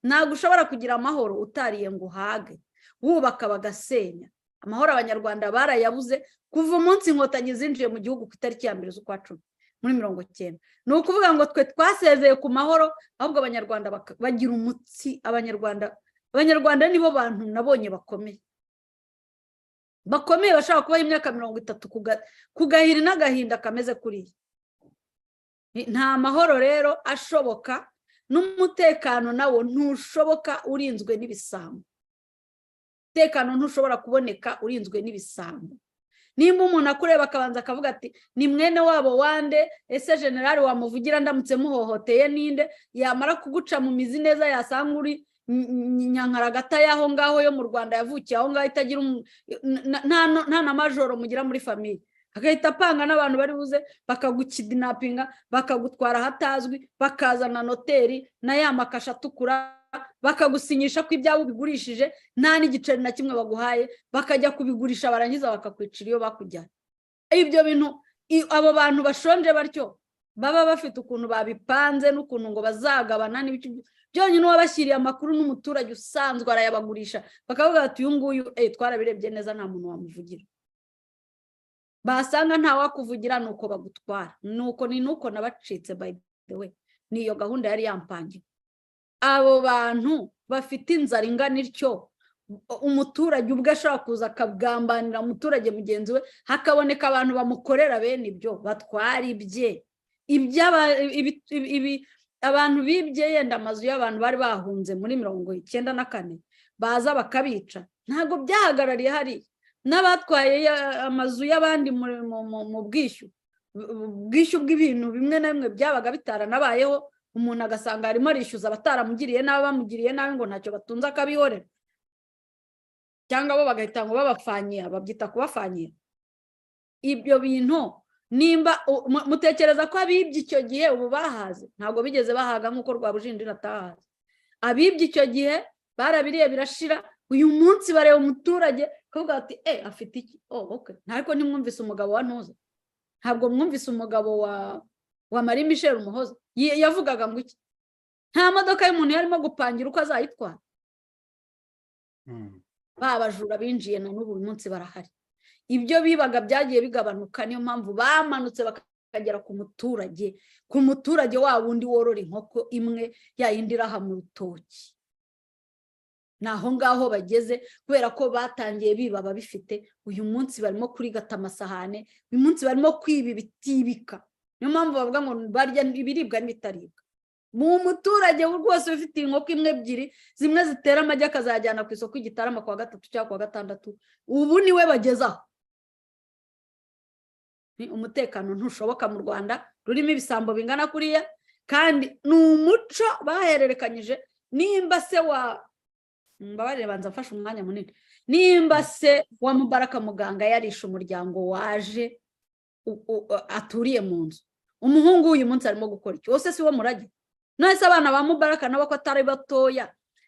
E: Ntabwo ushobora kugira amahoro utariye ngo uhage, wubaka bagasenya. Amahoro abanyarwanda barayabuze kuva umunsi inkotanyi zinjiye mu gihugu ku itariki ya 1 z'ukwa 10 muri 90. Ni ukuvuga ngo twe twasezeye ku mahoro, ahubwo abanyarwanda bagira umutsi. Abanyarwanda nibo bantu nabonye bakomeye bashobora kubaho imyaka 30 ku gahiri n'agahinda kameze kuriya. Nta mahoro rero ashoboka, n'umutekano nawo ntushoboka urinzwe n'ibisambo. Umutekano ntushobora kuboneka urinzwe n'ibisambo. Nimba umuntu akureba akabanza akavuga ati ni mwene wabo wande, ese generali wamuvugira ndamutse muhohoteye ninde? Yamara kuguca mu mizi neza yasanga uri nyankaragata y'aho ngaho yo mu Rwanda, yavukiye aho ngaho, itagira nta na majoro mugira muri famiye, agahita apanga n'abantu bari buze bakagukidinapinga, bakagutwara ahatazwi, bakazana noteri na ya makasha atukura, bakagusinyisha ko ibyawe ubigurishije nta n'igiceri na kimwe baguhaye, bakajya kubigurisha barangiza bakakwicira iyo bakujyana. Ibyo bintu abo bantu bashonje batyo baba bafite ukuntu babipanze n'ukuntu ngo bazagabana n'ibiki byonyine. Uwabashyiriye amakuru n'umuturage usanzwe arayabagurisha, bakavuga bati uyu nguyu twarabirebye neza nta muntu wamuvugira. Basanga nta wakuvugira nuko bagutwara. Nuko ni nuko nabacitse, by the way, niyo gahunda yari yampangiwe. Abo bantu bafite inzara ingana ityo, umuturage ubwe ashobora kuza akagambanira umuturage mugenzi we, hakaboneka abantu bamukorera bene ibyo, batwara ibye. Abantu bibye yenda amazu y'abantu bari bahunze muri 94 baza bakabica, ntabwo byahagarariye hariya. N'abatwaye amazu y'abandi mu bwishyu bw'ibintu bimwe na bimwe byabaga bitaranabayeho, umuntu agasanga arimo arishyuza abataramugiriye nabi, bamugiriye nabi ngo ntacyo batunze akabihorera, cyangwa bo bagahita ngo babafanyira, babyita kubafanyira. Ibyo bintu nimba mutekereza ko abibye icyo gihe ubu bahaze, ntabwo bigeze bahaga nk'uko Rwabujindira atahaze. Abibye icyo gihe barabiriye birashira. Uyu munsi bareba umuturage kavuga ati afite iki? Oh okay. Ntabwo ntimwumvise umugabo wa Ntuza, ntabwo mwumvise umugabo wa Marie Michel Umuhoza yavugaga ngo iki? Nta modoka y'umuntu yarimo gupangira uko azayitwara. Babajura binjiye na n'ubu uyu munsi barahari. Ibyo bibaga byagiye bigabanuka, niyo mpamvu bamanutse bakagera ku muturage, ku muturage wa wundi worora inkoko imwe yayindi iraha mu rutoki. Naho ngaho bageze kubera ko batangiye biba babifite. Uyu munsi barimo kurigata amasahane, uyu munsi barimo kwiba ibitibika. Niyo mpamvu bavuga ngo barya ibiribwa n'ibitaribwa. Mu muturage rwose ufite inkoko imwe ebyiri, zimwe zitera amagi akazajyana ku isoko Igitarama kuwa 3 cyangwa kuwa 6, ubu niwe bagezaho. Ni umutekano ntushoboka mu Rwanda rurimo ibisambo bingana kuriya, kandi ni umuco bahererekanyije. Nimba se wa mbabarire banza mfashe umwanya munini, nimba se wa Mubaraka muganga yarishe umuryango waje aturiye mu nzu, umuhungu uyu munsi arimo gukora iki? Wose si wo murage? None se abana ba Mubaraka nabo ko atari batoya,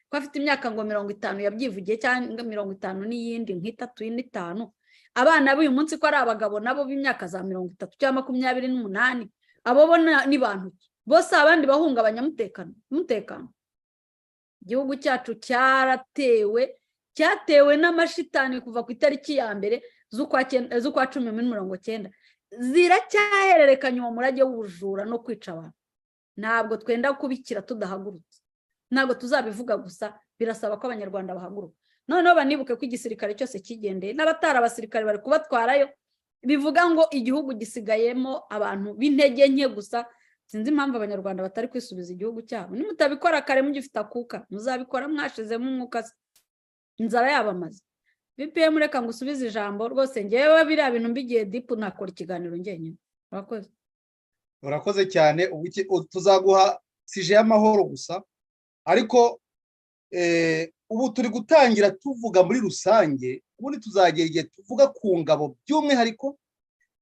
E: ko afite imyaka ngo 50 yabyivugiye, cyangwa 50 n'iyindi nk'itatu n'itanu, abana b'uyu munsi ko ari abagabo nabo b'imyaka za 30 cyangwa 28, abo bo ni bantu bose abandi bahungabanya umutekano. Igihugu cyacu cyaratewe, cyatewe n'amashitani kuva ku itariki ya 1 z'ukwa 10 muri 90, ziracyahererekanya uwo murage w'ubujura no kwica abantu. Ntabwo twenda kubikira tudahagurutse, ntabwo tuzabivuga gusa, birasaba ko abanyarwanda bahaguruka. Noneho banibuke ko igisirikare cyose kigendeye, n'abatari abasirikare bari kubatwarayo, bivuga ngo igihugu gisigayemo abantu b'intege nke gusa. Sinzi impamvu abanyarwanda batari kwisubiza igihugu cyabo. Nimutabikora kare mugifite akuka, muzabikora mwashizemo umwuka, inzara yabamaze. VPM, reka ngusubize ijambo rwose, ngewe biriya bintu mbigiye dipu nakora ikiganiro njyenyine. Urakoze.
D: Urakoze cyane. Tuzaguha sije y'amahoro gusa, ariko Ubu turi gutangira tuvuga muri rusange, ubundi tuzagera igihe tuvuga ku ngabo by'umwihariko,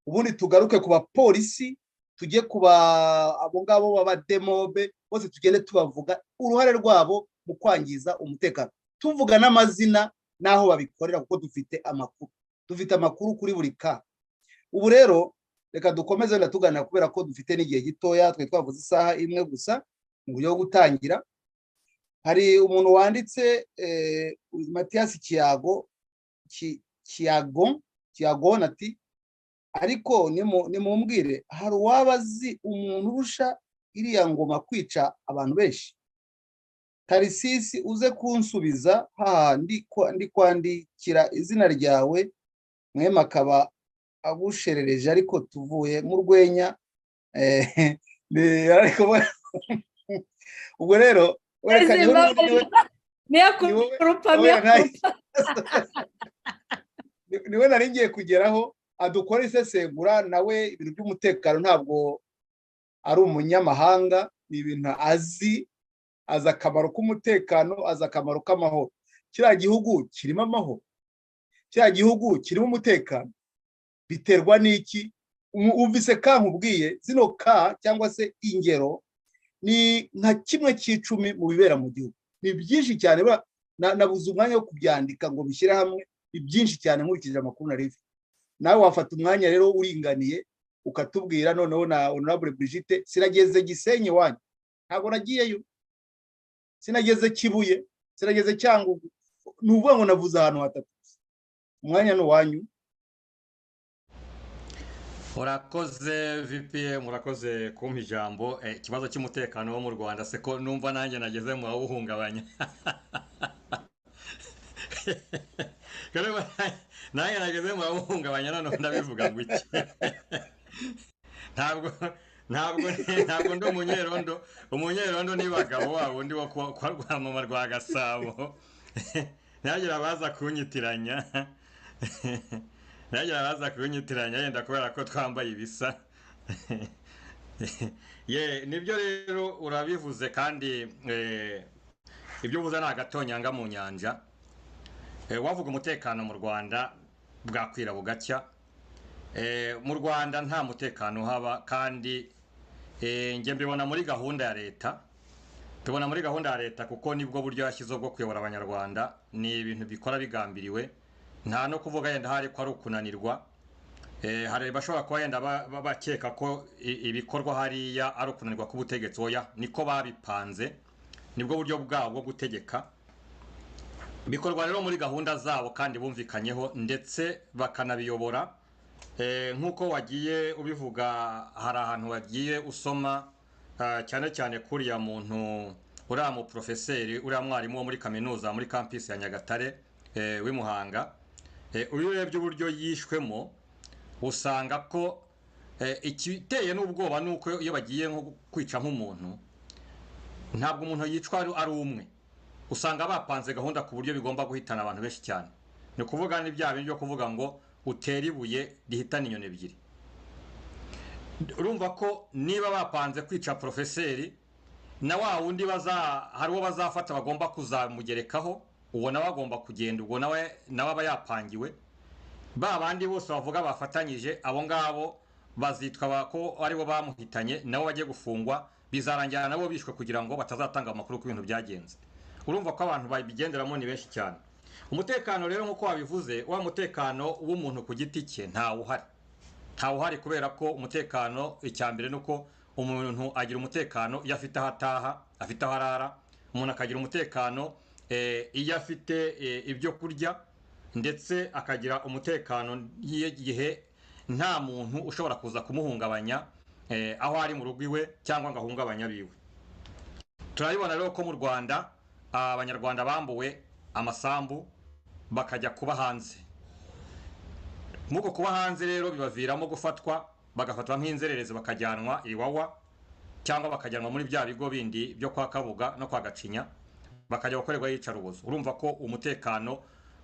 D: ubundi tugaruke ku bapolisi, tujye ku abo ngabo b'abademobe bose, tugende tubavuga uruhare rwabo mu kwangiza umutekano, tuvuga n'amazina n'aho babikorera, kuko dufite amakuru, dufite amakuru kuri buri ka. Ubu rero reka dukomeze wenda tuganira, kubera ko dufite n'igihe gitoya, twe twavuze isaha imwe gusa mu buryo bwo gutangira. Hari umuntu wanditse, Matiyasi Kiyago, Kiyago Kiyago, ati: "Ariko nimumbwire, hari uwaba azi umuntu urusha iriya ngoma kwica abantu benshi?" Tarisisi, uze kunsubiza haha, ndi kwandikira izina ryawe, mwema akaba agusherereje, ariko tuvuye mu rwenya. Ubwo rero
E: Niyo.
D: Niwe nari ngiye kugeraho adukora isesengura. Nawe ibintu by'umutekano ntabwo ari umunyamahanga, ni ibintu azi, azi akamaro k'umutekano, azi akamaro k'amahoro. Kiriya gihugu kirimo amahoro, kiriya gihugu kirimo umutekano, biterwa n'iki? Wumvise ka nkubwiye zino ka cyangwa se ingero ni nka 1/10 mu bibera mu gihugu. Ni byinshi cyane, nabuze umwanya wo kubyandika ngo bishyire hamwe. Ni byinshi cyane nkurikije amakuru nari mfite. Nawe wafata umwanya rero uringaniye ukatubwira. Noneho na Honorable Brigitte, sinageze Gisenyi wanyu, ntabwo nagiyeyo, sinageze Kibuye, sinageze Cyangugu, ni ukuvuga ngo navuze ahantu hatatu. Umwanya ni uwanyu.
G: Urakoze VPM, urakoze kumpa ijambo. Ikibazo cy'umutekano wo mu Rwanda se ko numva nanjye nageze mu bawuhungabanya, nanjye nageze mu bawuhungabanya, noneho ndabivuga ngo iki? Ntabwo ndi umunyerondo. Umunyerondo ni bagabo wabo undi wo kwa Rwamama rwa Gasabo. Ntihagire abaza kunyitiranya, ntihagire abaza kunyitiranya yenda kubera ko twambaye ibisa. Ye, nibyo rero urabivuze, kandi ibyo uvuze ni agatonyanga mu nyanja. Wavuga umutekano mu Rwanda bwakwira bugacya. Mu Rwanda nta mutekano uhaba, kandi njye mbibona muri gahunda ya leta, tubona muri gahunda ya leta, kuko nibwo buryo yashyizeho bwo kuyobora Abanyarwanda. Ni ibintu bikora bigambiriwe, nta no kuvuga yenda hari ko ari ukunanirwa. Hari bashobora kuba yenda bakeka ko ibikorwa hariya ari ukunanirwa k'ubutegetsi. Oya, niko babipanze, nibwo buryo bwabo bwo gutegeka. Bikorwa rero muri gahunda zabo kandi bumvikanyeho, ndetse bakanabiyobora. Nk'uko wagiye ubivuga, hari ahantu wagiye usoma, cyane cyane kuriya muntu, uriya mu porofeseri, uriya mwarimu wo muri kaminuza muri campus ya Nyagatare, w'i Muhanga. Iyo urebye uburyo yishwemo, usanga ko ikiteye n'ubwoba ni uko iyo bagiye nko kwica nk'umuntu, ntabwo umuntu yicwa ari umwe, usanga bapanze gahunda ku buryo bigomba guhitana abantu benshi cyane. Ni ukuvuga ni bya bindi byo kuvuga ngo utera ibuye rihitana inyoni ebyiri. Urumva ko niba bapanze kwica porofeseri, na wa wundi hari uwo bazafata bagomba kuzamugerekaho, uwo nawe agomba kugenda, ubwo nawe aba yapangiwe. Ba bandi bose bavuga bafatanyije, abo ngabo bazitwa ko aribo bamuhitanye, nabo bagiye gufungwa, bizarangira nabo bishwe kugira ngo batazatanga amakuru ku bintu byagenze. Urumva ko abantu babigenderamo ni benshi cyane. Umutekano rero, nk'uko wabivuze, wa mutekano w'umuntu ku giti cye ntawuhari, ntawuhari, kubera ko umutekano, icya mbere ni uko umuntu agira umutekano iyo afite aho ataha, afite aho arara. Umuntu akagira umutekano iyo afite ibyo kurya, ndetse akagira umutekano igihe nta muntu ushobora kuza kumuhungabanya aho ari mu rugo iwe cyangwa ngo ahungabanye abiwe. Turabibona rero ko mu Rwanda Abanyarwanda bambuwe amasambu bakajya kuba hanze. Nk'uko kuba hanze rero bibaviramo gufatwa, bagafatwa nk'inzererezi, bakajyanwa Iwawa cyangwa bakajyanwa muri bya bigo bindi byo kwa Kabuga no kwa Gacinya, bakajya gukorerwa iyicarubozo. Urumva ko umutekano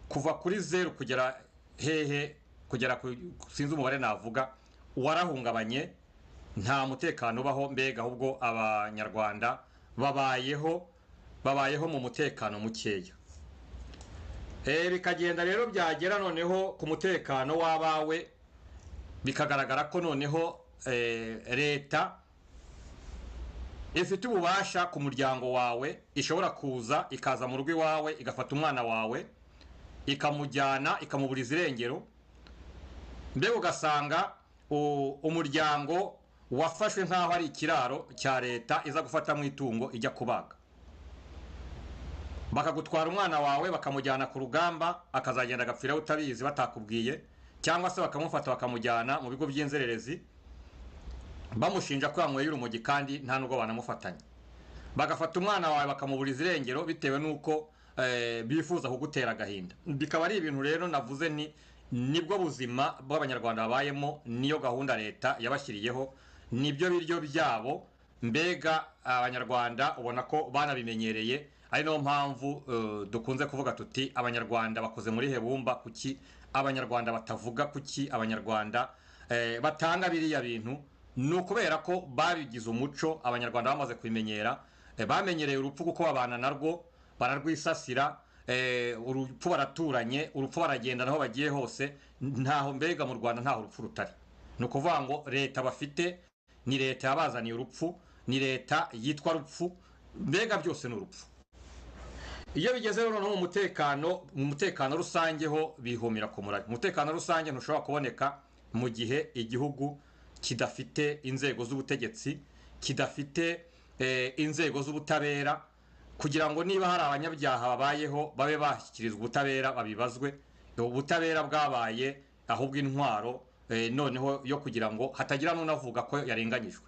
G: kuva kuri zeru kugera hehe, kugera ku sinzi umubare navuga, warahungabanye, nta mutekano ubaho. Mbega ahubwo Abanyarwanda babayeho mu mutekano mukeya. Bikagenda rero byagera noneho ku mutekano w'abawe, bikagaragara ko noneho leta ifite ububasha ku muryango wawe, ishobora kuza ikaza mu rugo iwawe igafata umwana wawe ikamujyana ikamuburiza irengero. Mbega ugasanga umuryango wafashwe nk'aho ari ikiraro cya leta iza gufatamo itungo ijya kubaga. Bakagutwara umwana wawe bakamujyana ku rugamba, akazagenda agapfira utabizi batakubwiye, cyangwa se bakamufata bakamujyana mu bigo by'inzererezi bamushinja ko yanyweye urumogi kandi nta nubwo banamufatanya. Bagafata umwana wawe bakamuburiza irengero bitewe n'uko bifuza kugutera agahinda. Bikaba ari ibintu rero navuze ni nibwo buzima bw'Abanyarwanda babayemo, niyo gahunda leta yabashyiriyeho, nibyo biryo byabo. Mbega Abanyarwanda ubona ko banabimenyereye, ari nayo mpamvu dukunze kuvuga tuti Abanyarwanda bakoze muri hebumba. Kuki Abanyarwanda batavuga? Kuki Abanyarwanda batanga biriya bintu? Ni ukubera ko babigize umuco, Abanyarwanda bamaze kubimenyera, bamenyereye urupfu kuko babana narwo, bararwisasira, urupfu baraturanye, urupfu baragenda naho bagiye hose. Ntaho mbega mu Rwanda ntaho urupfu rutari. Ni ukuvuga ngo leta bafite ni leta yabazaniye urupfu, ni leta yitwa rupfu, mbega byose ni urupfu. Iyo bigeze rero no mu mutekano rusange ho bihumira ku murari. Umutekano rusange ntushobora kuboneka mu gihe igihugu kidafite inzego z'ubutegetsi, kidafite inzego z'ubutabera, kugira ngo niba hari abanyabyaha babayeho babe bashyikirizwa ubutabera babibazwe. Ubutabera bwabaye ahubwo intwaro noneho yo kugira ngo hatagira n'unavuga ko yarenganyijwe.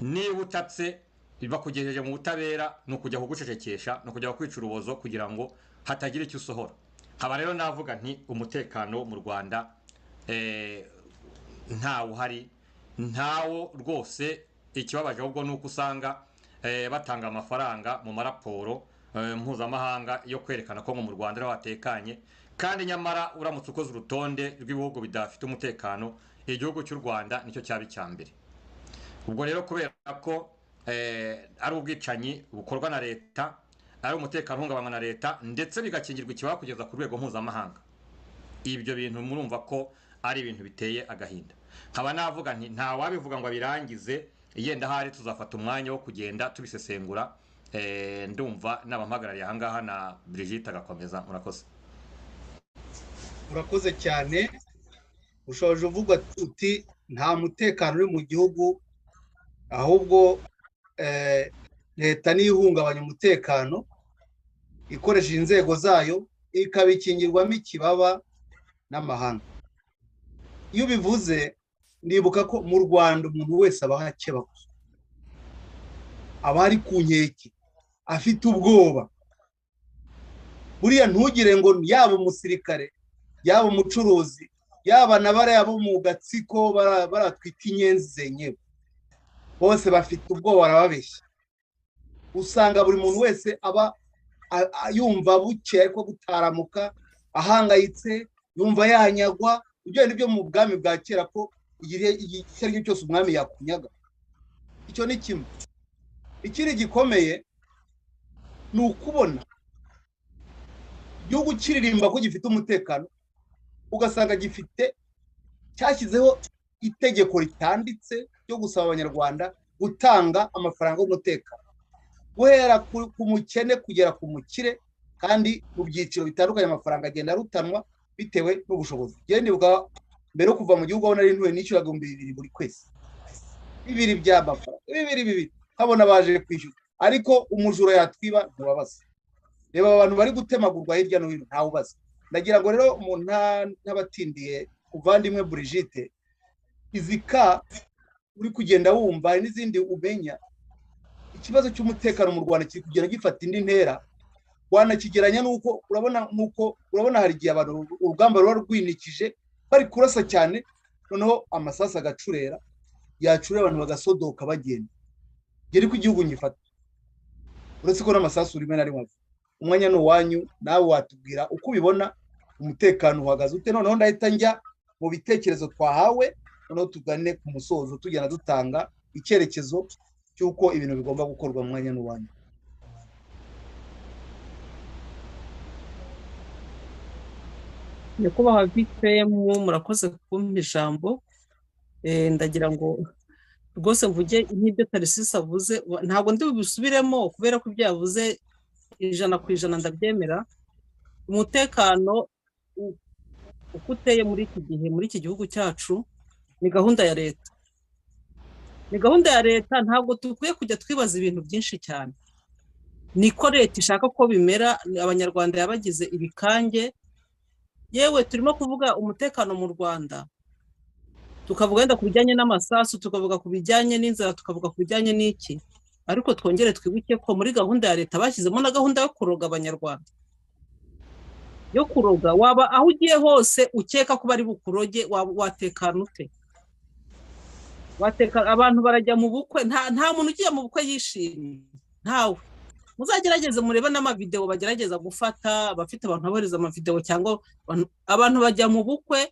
G: Niba utatse bakugejeje mu butabera, ni ukujya kugucecekesha, ni ukujya kwica urubozo kugira ngo hatagira icyo usohora. Nkaba rero navuga nti umutekano mu Rwanda ntawo uhari, ntawo rwose. Ikibabaje ahubwo ni uko usanga batanga amafaranga mu maraporo mpuzamahanga yo kwerekana ko mu Rwanda ariho hatekanye, kandi nyamara uramutse ukoze urutonde rw'ibihugu bidafite umutekano, igihugu cy'u Rwanda nicyo cyaba icya mbere. Ubwo rero kubera ko ari ubwicanyi bukorwa na leta, ari umutekano uhungabanywa na leta, ndetse bigakingirwa ikibaba kugeza ku rwego mpuzamahanga, ibyo bintu murumva ko ari ibintu biteye agahinda. Nkaba navuga nti nta wabivuga ngo abirangize, yenda ahari tuzafata umwanya wo kugenda tubisesengura. Ndumva n'abampagarariye aha ngaha na Brigitte agakomeza. Murakoze.
D: Urakoze cyane. Ushoje uvuga uti nta mutekano uri mu gihugu, ahubwo leta niyo ihungabanya umutekano ikoresheje inzego zayo, ikabikingirwamo ikibaba n'amahanga. Iyo ubivuze ndibuka ko mu Rwanda umuntu wese aba akeba, aba ari ku nkeke, afite ubwoba. Buriya ntugire ngo yaba umusirikare, yaba umucuruzi, yaba na bariya bo mu gatsiko baratwita inyenzi zenyewe, bose bafite ubwoba, barababeshya. Usanga buri muntu wese aba yumva buke ariko gutaramuka, ahangayitse, yumva yanyagwa. Ibyo ni byo mu bwami bwa kera, ko igihe icyo ari cyo cyose umwami yakunyaga. Icyo ni kimwe. Ikindi gikomeye ni ukubona igihugu kiririmba ko gifite umutekano, ugasanga gifite cyashyizeho itegeko ritanditse ryo gusaba Abanyarwanda gutanga amafaranga y'umutekano, guhera ku mukene kugera ku mukire, kandi mu byiciro bitandukanye amafaranga agenda arutanwa bitewe n'ubushobozi. Ndibuka mbere yo kuva mu gihugu aho nari ntuye nishyuraga 2000 buri kwezi, bibiri by'amafaranga, bibiri nkabona baje kwishyura, ariko umujura yatwiba ntibabaza. Reba abantu bari gutemagurwa hirya no hino ntawubaza. Ndagira ngo rero umuntu ntabatindiye, uvandimwe Brigitte, izika uri kugenda wumva hari n'izindi umenya. Ikibazo cy'umutekano mu Rwanda kiri kugenda gifata indi ntera, wanakigeranya nuko urabona nkuko urabona hari igihe abantu urugamba ruba rwinikije bari kurasa cyane, noneho amasasu agacurera, yacurera abantu bagasodoka bagenda. Ngeri ko igihugu nyifata, uretse ko n'amasasu rimwe na rimwe. Umwanya ni uwanyu, nawe watubwira uko ubibona, umutekano uhagaze ute. Noneho ndahita njya mu bitekerezo twahawe, noneho tugane ku musozo tugenda dutanga icyerekezo cy'uko ibintu bigomba gukorwa. Mu mwanya ni uwanyu.
F: Nyakubahwa VPM, murakoze kumpa ijambo. Ndagira ngo rwose mvuge nk'ibyo Tarisisi avuze, ntabwo ndi bubisubiremo kubera ko ibyo yavuze 100% ndabyemera. Umutekano uko uteye muri iki gihe muri iki gihugu cyacu ni gahunda ya leta, ni gahunda ya leta. Ntabwo dukwiye kujya twibaza ibintu byinshi cyane, niko leta ishaka ko bimera. Abanyarwanda yabagize ibikange. Yewe, turimo kuvuga umutekano mu Rwanda, tukavuga wenda ku bijyanye n'amasasu, tukavuga ku bijyanye n'inzara, tukavuga ku bijyanye n'iki, ariko twongere twibuke ko muri gahunda ya leta bashyizemo na gahunda yo kuroga Abanyarwanda, yo kuroga. Waba aho ugiye hose ukeka ko bari bukuroge, watekana ute? Wateka abantu barajya mu bukwe, nta muntu ugiye mu bukwe yishimye, ntawe. Muzagerageze murebe n'amavidewo bagerageza gufata, abafite abantu abohereza amavidewo, cyangwa abantu bajya mu bukwe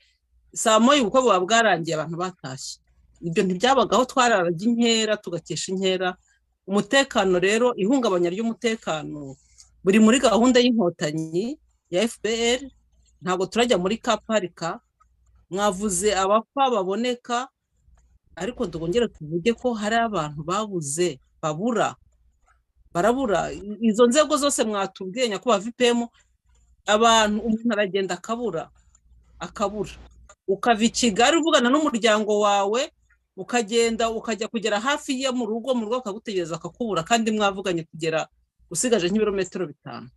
F: saa moya, ubukwe buba bwarangiye, abantu batashye. Ibyo ntibyabagaho, twararaga inkera, tugakesha inkera. Umutekano rero, ihungabanya ry'umutekano buri muri gahunda y'Inkotanyi ya FPR. Ntabwo turajya muri kaparika. Mwavuze abapfa baboneka, ariko twongere tuvuge ko hari abantu babuze, babura, barabura. Izo nzego zose mwatubwiye, nyakubahwa VPM, abantu umuntu aragenda akabura, akabura. Ukava i Kigali uvugana n'umuryango wawe, ukagenda ukajya kugera hafi ye mu rugo, mu rugo bakagutegereza bakakubura, kandi mwavuganye kugera usigaje nk'ibirometero 5.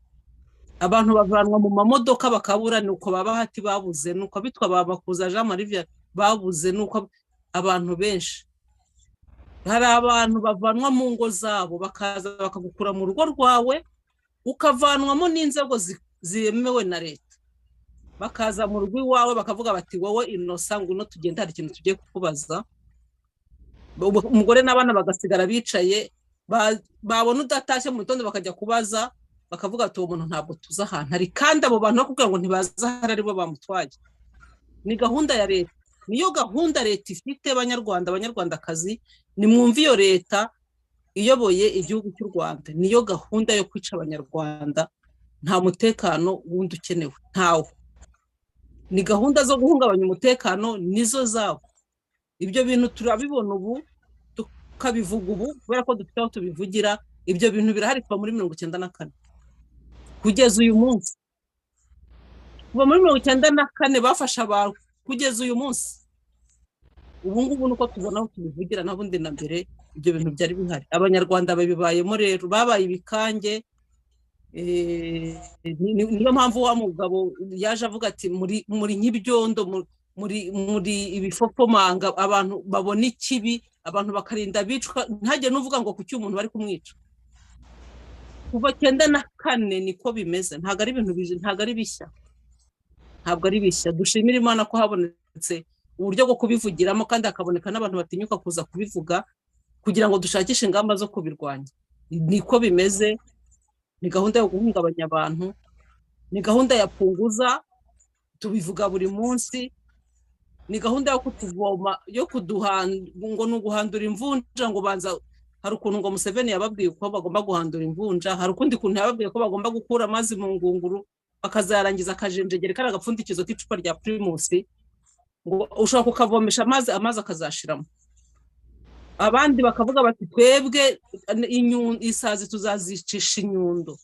F: Abantu bavanwa mu mamodoka bakabura, ni uko baba hati babuze, ni uko abitwa ba Makuza Jean Marie Vianney babuze, ni uko abantu benshi. Hari abantu bavanwa mu ngo zabo, bakaza bakagukura mu rugo rwawe, ukavanwamo n'inzego zemewe na leta, bakaza mu rugo iwawe bakavuga bati: "Wowe Innocent, ngwino tugende, hari ikintu tugiye kukubaza." Umugore n'abana bagasigara bicaye, babona udatashye mu gitondo bakajya kubaza, bakavuga ati: "Uwo muntu ntabwo tuzi ahantu ari." Kandi abo bantu bakubwira ngo ntibazi aho ari bo bamutwaye. Ni gahunda ya leta, niyo gahunda leta ifite. Abanyarwanda, Abanyarwandakazi, nimwumve iyo leta iyoboye igihugu cy'u Rwanda, niyo gahunda yo kwica Abanyarwanda. Nta mutekano wundi ukenewe, ntawo. Ni gahunda zo guhungabanya umutekano nizo zabo. Ibyo bintu turabibona ubu, tukabivuga ubu kubera ko dufite aho tubivugira. Ibyo bintu birahari kuva muri 94 kugeza uyu munsi. Kuva muri 94 bafashe abantu kugeza uyu munsi, ubu ngubu nuko tubona aho tubivugira, n'ubundi na mbere ibyo bintu byari bihari. Abanyarwanda babibayemo rero, babaye ibikange. Niyo mpamvu wa mugabo yaje avuga ati: Muri nk'ibyondo, muri ibifofomanga." Abantu babona ikibi, abantu bakarinda bicwa, ntihagire n'uvuga ngo kuki umuntu bari kumwica. Kuva 94 niko bimeze, ntabwo ari ibintu, ntabwo ari bishya, ntabwo ari bishya. Dushimire Imana ko habonetse uburyo bwo kubivugiramo, kandi hakaboneka n'abantu batinyuka kuza kubivuga kugira ngo dushakishe ingamba zo kubirwanya. Niko bimeze, ni gahunda yo guhungabanya abantu, ni gahunda ya punguza, tubivuga buri munsi. Ni gahunda yo kutuvoma, yo kuduhanda, ngo ni uguhandura imvunja. Ngo banza hari ukuntu ngo Museveni yababwiye uko bagomba guhandura imvunja, hari ukundi kuntu yababwiye ko bagomba gukura amazi mu ngunguru bakazarangiza akajenjegere kari agapfundikizo k'icupa rya Primus, ngo ushobora kukavomesha amazi, amazi akazashiramo. Abandi bakavuga bati: "Twebwe isazi tuzazicisha inyundo."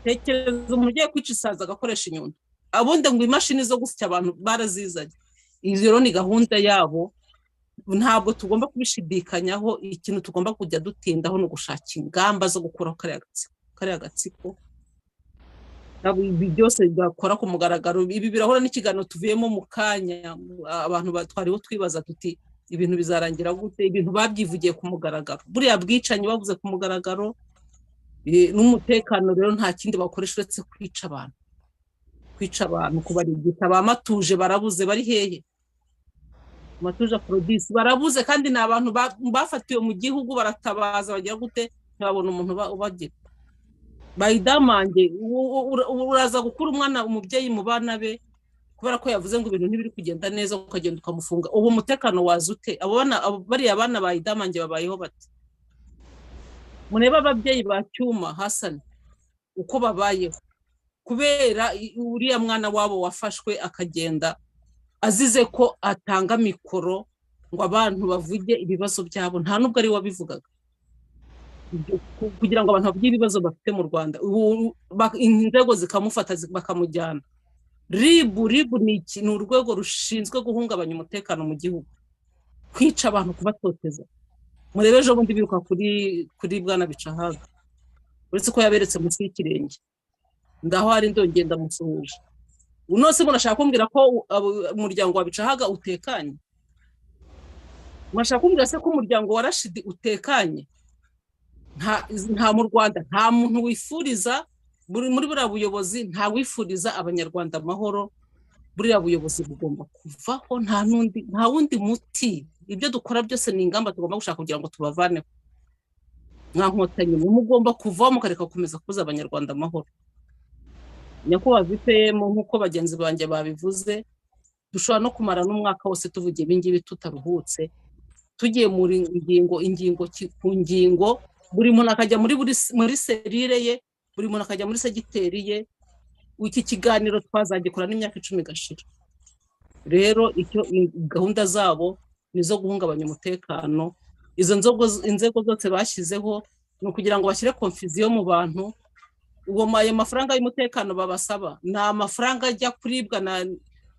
F: Tekereza umuntu ugiye kwica isazi agakoresha inyundo. Abundi ngo imashini zo gusya abantu barazizanye. Izi rero ni gahunda yabo, ntabwo tugomba kubishidikanyaho. Ikintu tugomba kujya dutindaho ni ugushaka ingamba zo gukuraho kariya gatsiko. Ntabwo ibi byose bakora ku mugaragaro, ibi birahura n'ikiganiro tuvuyemo mu kanya. Abantu twariho twibaza tuti: "Ibintu bizarangira gute?" Ibintu babyivugiye ku mugaragaro, buriya bwicanyi bavuze ku mugaragaro, n'umutekano rero nta kindi bakoresha uretse kwica abantu, kwica abantu, kubarigita. Ba Matuje barabuze, bari hehe? Matuje Aphrodis barabuze, kandi ni abantu bafatiwe mu gihugu, baratabaza, bagira gute, ntibabona umuntu ubagira. Bayidamange, uraza gukura umwana, umubyeyi mu bana be, kubera ko yavuze ngo ibintu ntibiri kugenda neza, ukagenda ukamufunga. Ubu umutekano waza ute? Abo bana, bariya bana bayidamange babayeho bate? Murebe ababyeyi ba Cyuma Hasani uko babayeho. Kubera uriya mwana wabo wafashwe akagenda azize ko atanga mikoro ngo abantu bavuge ibibazo byabo, nta nubwo ari we wabivugaga, kugira ngo abantu bavuge ibibazo bafite mu Rwanda, inzego zikamufata bakamujyana. RIB ni urwego rushinzwe guhungabanya umutekano mu gihugu, kwica abantu, kubatoteza. Murebe ejo bundi biruka kuri bwana Bicahaga, uretse ko yaberetse munsi y'ikirenge, ndaho hari ndongenda ndamusuhuje. Unose murashaka kumbwira ko umuryango wa Bicahaga utekanye? Murashaka kumbwira se ko umuryango wa Rashidi utekanye? Nta mu Rwanda nta muntu wifuriza muri buriya buyobozi, nta wifuriza abanyarwanda amahoro. Buriya buyobozi bugomba kuvaho, nta n'undi, nta wundi muti. Ibyo dukora byose ni ingamba tugomba gushaka kugira ngo tubavaneho. Mwa nkotanyi mugomba kuvaho, mukareka gukomeza kubuza abanyarwanda amahoro. Nyakubahwa VPM, nk'uko bagenzi banjye babivuze, dushobora no kumara n'umwaka wose tuvuga ibi ngibi tutaruhutse, tugiye muri ingingo ingingo ku ngingo, buri muntu akajya muri serire ye, buri muntu akajya muri segiteri ye. Iki kiganiro twazagikora n'imyaka 10 igashira. Rero icyo gahunda zabo ni izo guhungabanya umutekano. Izo inzego zose bashyizeho ni ukugira ngo bashyire confusion mu bantu. Uwo ayo mafaranga y'umutekano babasaba ni amafaranga ajya kuribwa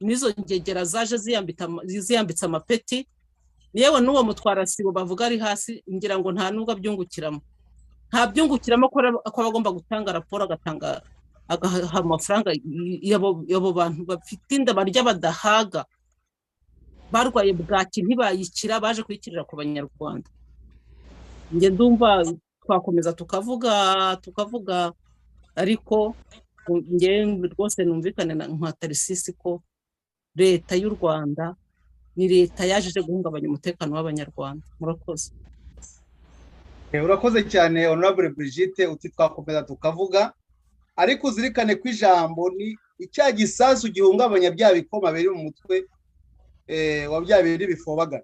F: n'izo ngegera zaje ziyambitse amapeti. Yewe n'uwo mutwarasibo bavuga ari hasi, ngira ngo nta nubwo abyungukiramo, nta byungukiramo ko aba agomba gutanga raporo, agatanga agaha amafaranga y'abo bantu bafite inda barya badahaga, barwaye bwaki ntibayikira, baje kuyikirira ku banyarwanda. Njye ndumva twakomeza tukavuga, ariko njye rwose numvikane nka Tarisisi ko leta y'u Rwanda ni leta yaje guhungabanya umutekano w'abanyarwanda. Murakoze.
D: Urakoze cyane Honorable Brigitte, uti twakomeza tukavuga, ariko uzirikane ko ijambo ni icya gisasu gihungabanya bya bikoma biri mu mutwe wa bya biri bifobagana.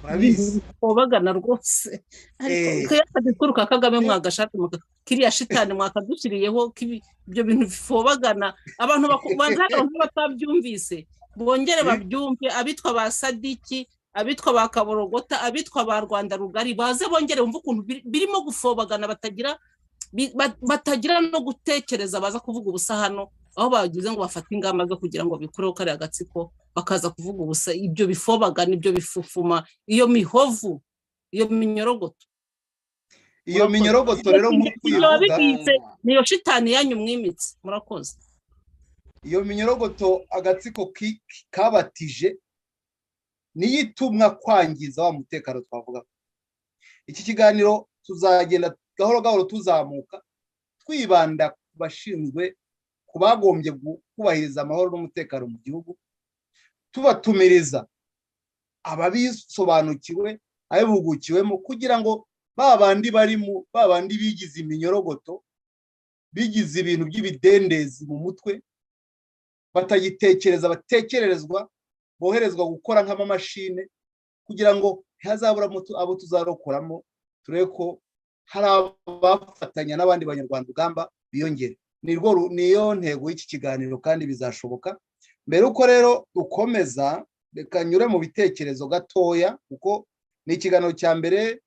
D: Murabizi
F: bifobagana rwose, ariko yakadikuru ka Kagame mwagashati kiriya shitani mwakadushyiriyeho ibyo bintu bifobagana, abantu babanza batabyumvise bongere babyumve. Abitwa ba Sadiki, abitwa ba Kaborogota, abitwa ba Rwanda Rugari, baze bongere bumve ukuntu birimo gufobagana, batagira no gutekereza, baza kuvuga ubusa hano aho bagize ngo bafate ingamba zo kugira ngo bikureho kariya gatsiko, bakaza kuvuga ubusa. Ibyo bifobagana, ibyo bifufuma, iyo mihovu, iyo minyorogoto,
D: iyo minyorogoto rero
F: nk'uko niyo shitani yanyu mwimitse. Murakoze.
D: Iyo minyorogoto agatsiko kabatije niyo itumwa kwangiza wa mutekano twavuga. Iki kiganiro tuzagenda gahoro gahoro tuzamuka, twibanda ku bashinzwe, ku bagombye kubahiriza amahoro n'umutekano mu gihugu, tubatumiriza ababisobanukiwe, abihugukiwemo, kugira ngo ba bandi barimo, ba bandi bigize iminyorogoto, bigize ibintu by'ibidendezi mu mutwe, batagitekereza, batekererezwa, boherezwa gukora nk'amamashine, kugira ngo ntihazabura abo tuzarokoramo, turebe ko hari abafatanya n'abandi banyarwanda urugamba biyongere. Niyo ntego y'iki kiganiro kandi bizashoboka. Mbere uko rero dukomeza, reka nyure mu bitekerezo gatoya, kuko ni ikiganiro cya mbere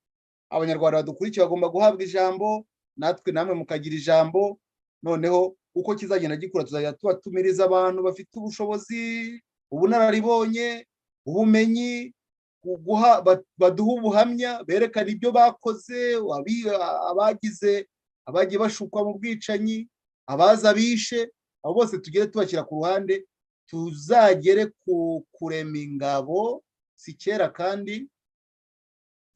D: abanyarwanda badukurikiye bagomba guhabwa ijambo, natwe namwe mukagira ijambo. Noneho uko kizagenda gikura tuzajya tubatumiriza abantu bafite ubushobozi, ubunararibonye, ubumenyi, baduha ubuhamya, berekana ibyo bakoze, abagize abagiye bashukwa mu bwicanyi, abaza bishe, abo bose tugere tubashyira ku ruhande, tuzagere ku kurema ingabo si kera kandi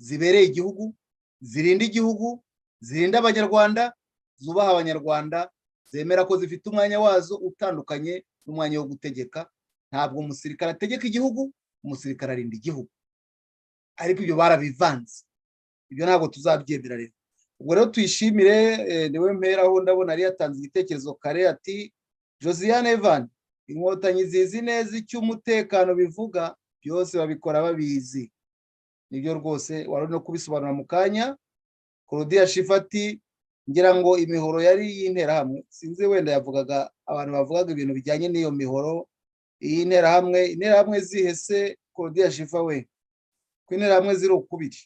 D: zibereye igihugu, zirinda igihugu, zirinda abanyarwanda, zubaha abanyarwanda, zemera ko zifite umwanya wazo utandukanye n'umwanya wo gutegeka. Ntabwo umusirikare ategeka igihugu, umusirikare arinda igihugu. Ariko ibyo barabivanze, ibyo ntabwo tuzabyemera rero. Ubwo rero tuyishimire, niwe mperaho, ndabona yari yatanze igitekerezo kare ati Josiane Evan, inkotanyi zizi neza icyo umutekano bivuga, byose babikora babizi. Nibyo rwose wari no kubisobanura mu kanya. Claudia Shifati, Ngira ngo imihoro yari y'interahamwe, sinzi, wenda yavugaga abantu bavugaga ibintu bijyanye n'iyo mihoro y'interahamwe. Interahamwe zihese, Claudia Shifa we, ko interahamwe ziri ukubiri,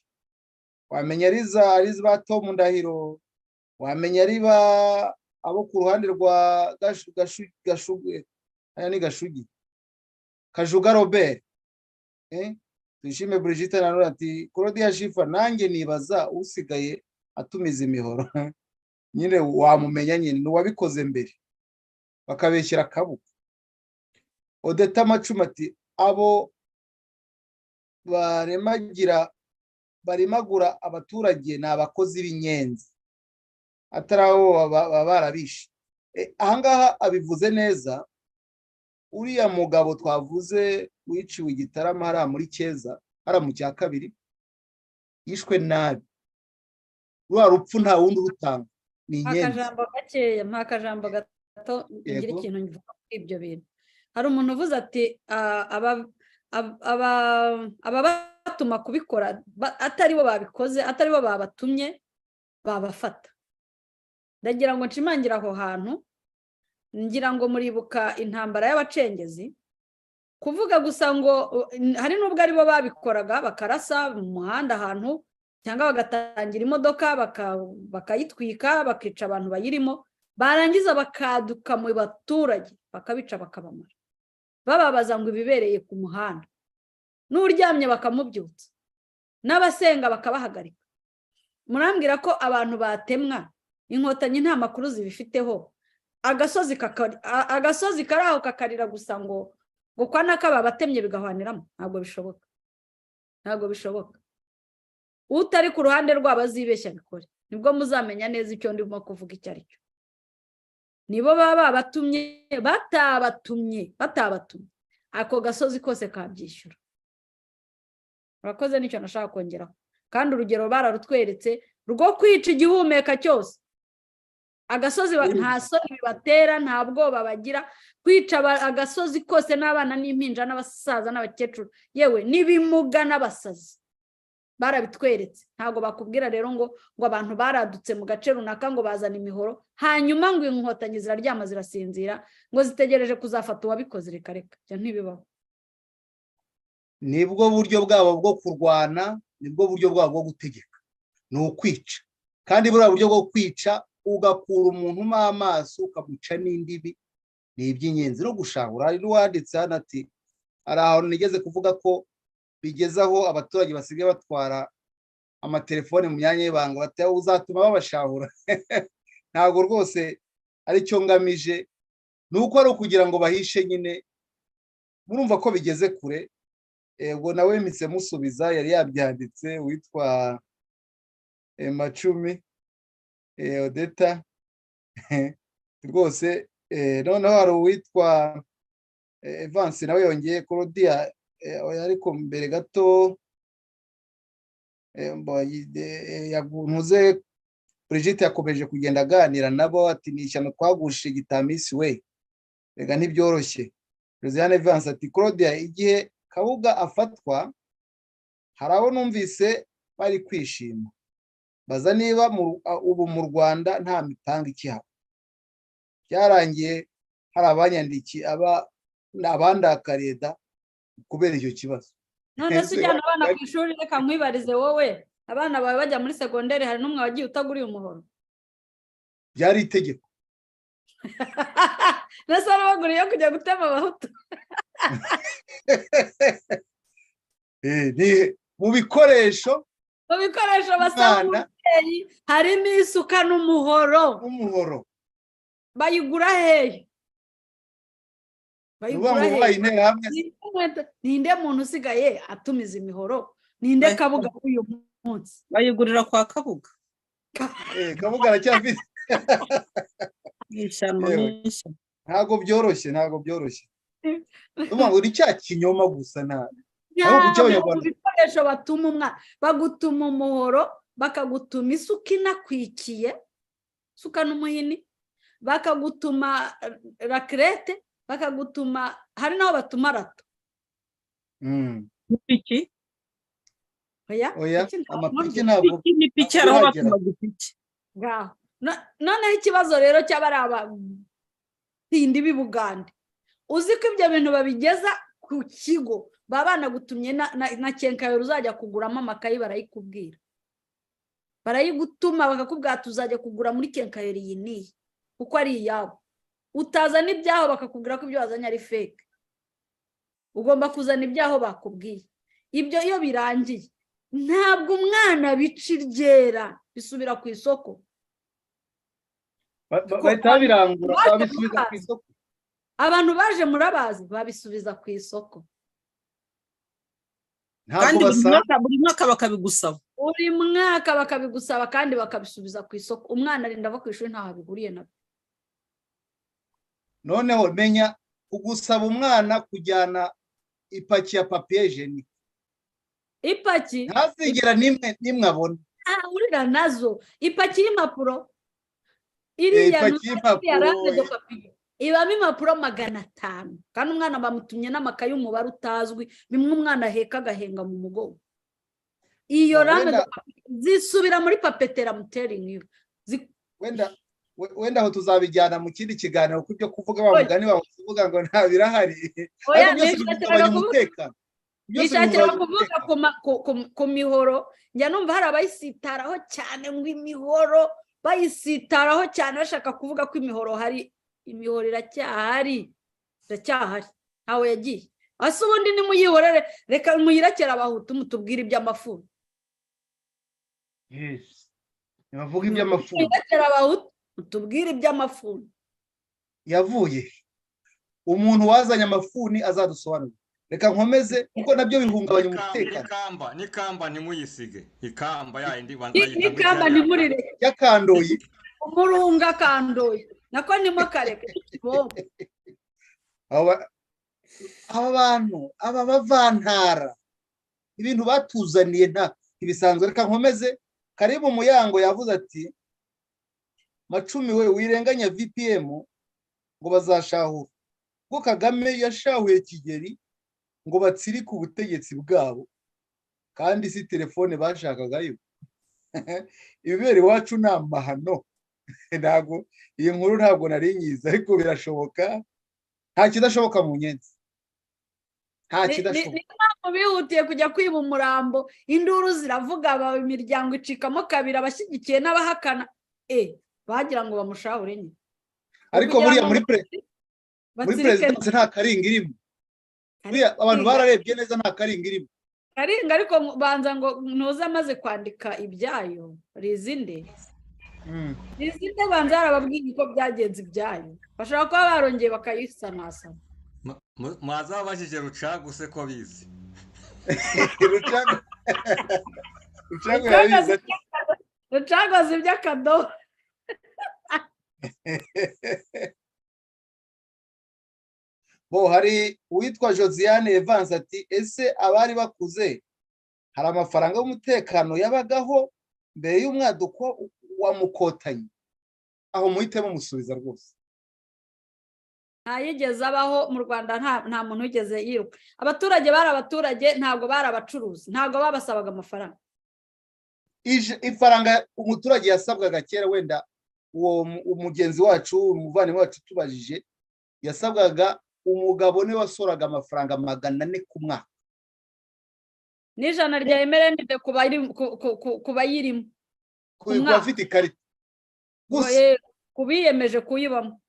D: wamenya ari za ari ba Tom Ndahiro, wamenya ari ba abo ku ruhande rwa Gashu Gashu Gashu, aya ni Gashugi, Kajuga Robert. Tuyishime Brigitte nanone ati: "Claudia Shifa, nanjye nibaza usigaye atumiza imihoro." Nyine wamumenya nyine ni uwabikoze mbere, bakabeshyira Kabuga. Odeta Amacumi ati: "Abo baremagira baremagura abaturage ni abakozi b'inyenzi, atari abo baba barabishe." Ahangaha abivuze neza. Uriya mugabo twavuze wiciwe i Gitarama hariya muri Keza, hariya mu cya kabiri, yishwe nabi. Ruriya rupfu nta wundi urutanga, ni
E: Mpa
D: inyenzi.
E: akajambo gakeya, mpa akajambo gato ngira ikintu mvuga kuri ibyo bintu. Hari umuntu uvuze ati: "Ah, ababatuma kubikora atari bo babikoze, atari bo babatumye, babafata." Ndagira ngo nshimangire aho hantu. Ngira ngo muribuka intambara y'abacengezi. Kuvuga gusa ngo hari n'ubwo ari bo babikoraga, bakarasa mu muhanda ahantu cyangwa bagatangira imodoka bakayitwika, bakica abantu bayirimo, barangiza bakaduka mu baturage bakabica, bakabamara, bababaza ngo ibibereye ku muhanda, n'uryamye bakamubyutsa, n'abasenga bakabahagarika. Murambwira ko abantu batemwa, Inkotanyi nta makuru zibifiteho, agasozi kari aho kakarira gusa ngo kwa naka babatemye, bigahwaniramo? Ntabwo bishoboka, ntabwo bishoboka. Utari ku ruhande rwabo azibeshya abikore, nibwo muzamenya neza icyo ndimo kuvuga icyo ari cyo. Nibo baba babatumye. Batabatumye, ako gasozi kose kabyishyura. Urakoze, nicyo nashaka kongeraho. Kandi urugero bararutweretse rwo kwica igihumeka cyose. Agasozi nta soni bibatera, nta bwoba bagira, kwica agasozi kose n'abana n'impinja n'abasaza n'abakecuru, yewe n'ibimuga n'abasazi, barabitweretse. Ntabwo bakubwira rero ngo abantu baradutse mu gace runaka, ngo bazana imihoro, hanyuma ngo Inkotanyi ziraryama zirasinzira, ngo zitegereje kuzafata uwabikoze. Reka reka, ibyo ntibibaho.
D: Nibwo buryo bwabo bwo kurwana, nibwo buryo bwabo bwo gutegeka, ni ukwica. Kandi buriya buryo bwo kwica, ugakura umuntu mo amaso, ukamuca n'indimi, ni iby'ingenzi no gushahura. Hari n'uwanditse hano ati: "Hari ahantu nigeze kuvuga ko bigeze aho abaturage basigaye batwara amatelefone mu myanya y'ibanga, bati uzatuma babashahura." Ntabwo rwose aricyo ngamije, ni uko ari ukugira ngo bahishe nyine. Murumva ko bigeze kure. Ubwo nawe mpise musubiza, yari yabyanditse, witwa Macumi Odeta rwose. Noneho hari uwitwa Evansi nawe yongeye, Claudia, ariko mbere gato ntuze, Brigitte yakomeje kugenda aganira nabo, ati: "Ni ishyano twagushije gitamisi we, rega ntibyoroshye." Josiane Evansi ati: "Claudia, igihe Kabuga afatwa hari abo numvise bari kwishima, baza niba ubu mu Rwanda nta mipanga ikihaba. Byarangiye hari abanyandikiye, aba abandakariye da kubera icyo kibazo."
E: None se ujyana abana ku ishuri, reka nkwibarize wowe, abana bawe bajya muri segonderi, hari n'umwe wagiye utaguriye umuhoro?
D: Byari itegeko.
E: Mbese warabaguriye yo kujya gutema Abahutu?
D: Mu bikoresho.
E: Mu bikoresho basaba umubyeyi harimo isuka n'umuhoro.
D: N'umuhoro.
E: Bayigura hehe?
D: Bayigura hehe?
E: Ninde muntu usigaye atumiza imihoro? Ninde Kabuga w'uyu munsi?
F: Bayigurira kwa Kabuga.
D: Kabuga aracyafite. Ntabwo byoroshye, ntabwo byoroshye. Ngo ni cya kinyoma gusa, nta
E: Ntabwo ibikoresho batuma umwana, bagutuma umuhoro, bakagutuma isuka inakwikiye, isuka n'umuhini, bakagutuma rakirete, bakagutuma, hari n'aho batuma rato.
F: Ipiki.
E: Oya.
D: Oya, amapiki ntabwo.
F: N'ipiki, hari aho batuma ipiki.
E: Ngaho. Noneho ikibazo rero cy'aba ari abatindi b'i Bugande, uzi ko ibyo bintu babigeza ku kigo, baba banagutumye na quincaillerie uzajya kuguramo amakayi, barayikubwira, barayigutuma, bakakubwira tuzajya kugura muri quincaillerie iyi n'iyi, kuko ari iyabo. Utazana ibyaho bakakubwira ko ibyo wazanye ari fake, ugomba kuzana ibyaho bakubwiye. Ibyo iyo birangiye ntabwo umwana bica iryera, bisubira ku isoko.
D: Bahita babirangura, babisubiza ku isoko.
E: Abantu baje murabazi, babisubiza ku isoko.
F: Kandi buri mwaka bakabigusaba.
E: Buri mwaka bakabigusaba kandi bakabisubiza ku isoko. Umwana arinda ava ku ishuri ntaho abihuriye nabyo.
D: Noneho menya kugusaba umwana kujyana ipaki ya papier hygiénique,
E: ipaki
D: ntazigera n'imwe n'imwe abona.
E: Ahurira nazo, ipaki y'impapuro iriya
D: ipaki.
E: Ibamo impapuro 500, kandi umwana bamutumye n'amakaye y'umubare utazwi, bimwe umwana aheka agahenga mu mugongo. Iyo rame zisubira muri papeterie muteri nk'iyo.
D: Wenda aho tuzabijyana mu kindi kiganiro, kuko ibyo kuvuga wa mugani wawe kuvuga ngo nta birahari.
E: Nishakira kuvuga ku mihoro. Njya numva hari abayisitaraho cyane, ngo imihoro bayisitaraho cyane, bashaka kuvuga ko imihoro hari. Imihoro iracyahari, iracyahari, ntawe yagiye. Ase ubundi nimuyihorere, reka muyirekere abahutu, mutubwire iby'amafuni.
D: Ntibavuga iby'amafuni.
E: Muyirekere abahutu, mutubwire iby'amafuni.
D: Yavuye umuntu wazanye amafuni azadusobanurira. Reka nkomeze, kuko nabyo bihungabanya umutekano.
G: N'ikamba ntimuyisige, ikamba yayindi.
E: N'ikamba ntimurireke.
D: Yakandoye.
E: Umurunga kandoye nako nimo kareke.
D: Aba bantu, aba bavantara, ibintu batuzaniye nta ibisanzwe. Reka nkomeze. Karibu Muyango yavuze ati Macumi we wirenganya VPM ngo bazashahura, kuko Kagame yashahuye Kigeli ngo batsirike ubutegetsi bwabo, kandi si telefone bashakagayo. Ibibera iwacu ni amahano. Ntabwo iyi nkuru ntabwo nari nyizi, ariko birashoboka, nta kidashoboka mu nyenzi, nta kidashoboka.
E: Niyo mpamvu bihutiye kujya kwiba umurambo, induru ziravuga, imiryango icikamo kabiri, abashyigikiye n'abahakana, bagira ngo bamushahure nyine.
D: Ariko buriya muri perezidansi nta karinga irimo, abantu bararebye neza nta karinga irimo.
E: Karinga ariko banza ngo ntuze amaze kwandika ibyayo Rizinde. Rizinde banza yarababwiye uko byagenze ibyayo, bashobora kuba barongeye bakayisanasana.
G: Mwazabajije Rucagu se ko bizi.
D: Rucagu yabizi.
E: Rucagu azi iby'akadobo.
D: Bo hari uwitwa Josiane Evans ati ese abari bakuze hari amafaranga y'umutekano yabagaho mbere y'umwaduko wa Mukotanyi? Aho muhitemo musubiza rwose.
E: Ntayigeze abaho mu Rwanda, nta muntu wigeze yiruka. Abaturage bari abaturage, ntabwo bari abacuruzi, ntabwo babasabaga amafaranga.
D: Ifaranga umuturage yasabwaga kera, wenda uwo umugenzi wacu umuvandimwe wacu tubajije, yasabwaga umugabo niwe wasoraga amafaranga 400 ku mwaka,
E: n'ijana rya MRND ku bayirimo,
D: ku bafite ikarita gusa,
E: ku biyemeje kuyibamo.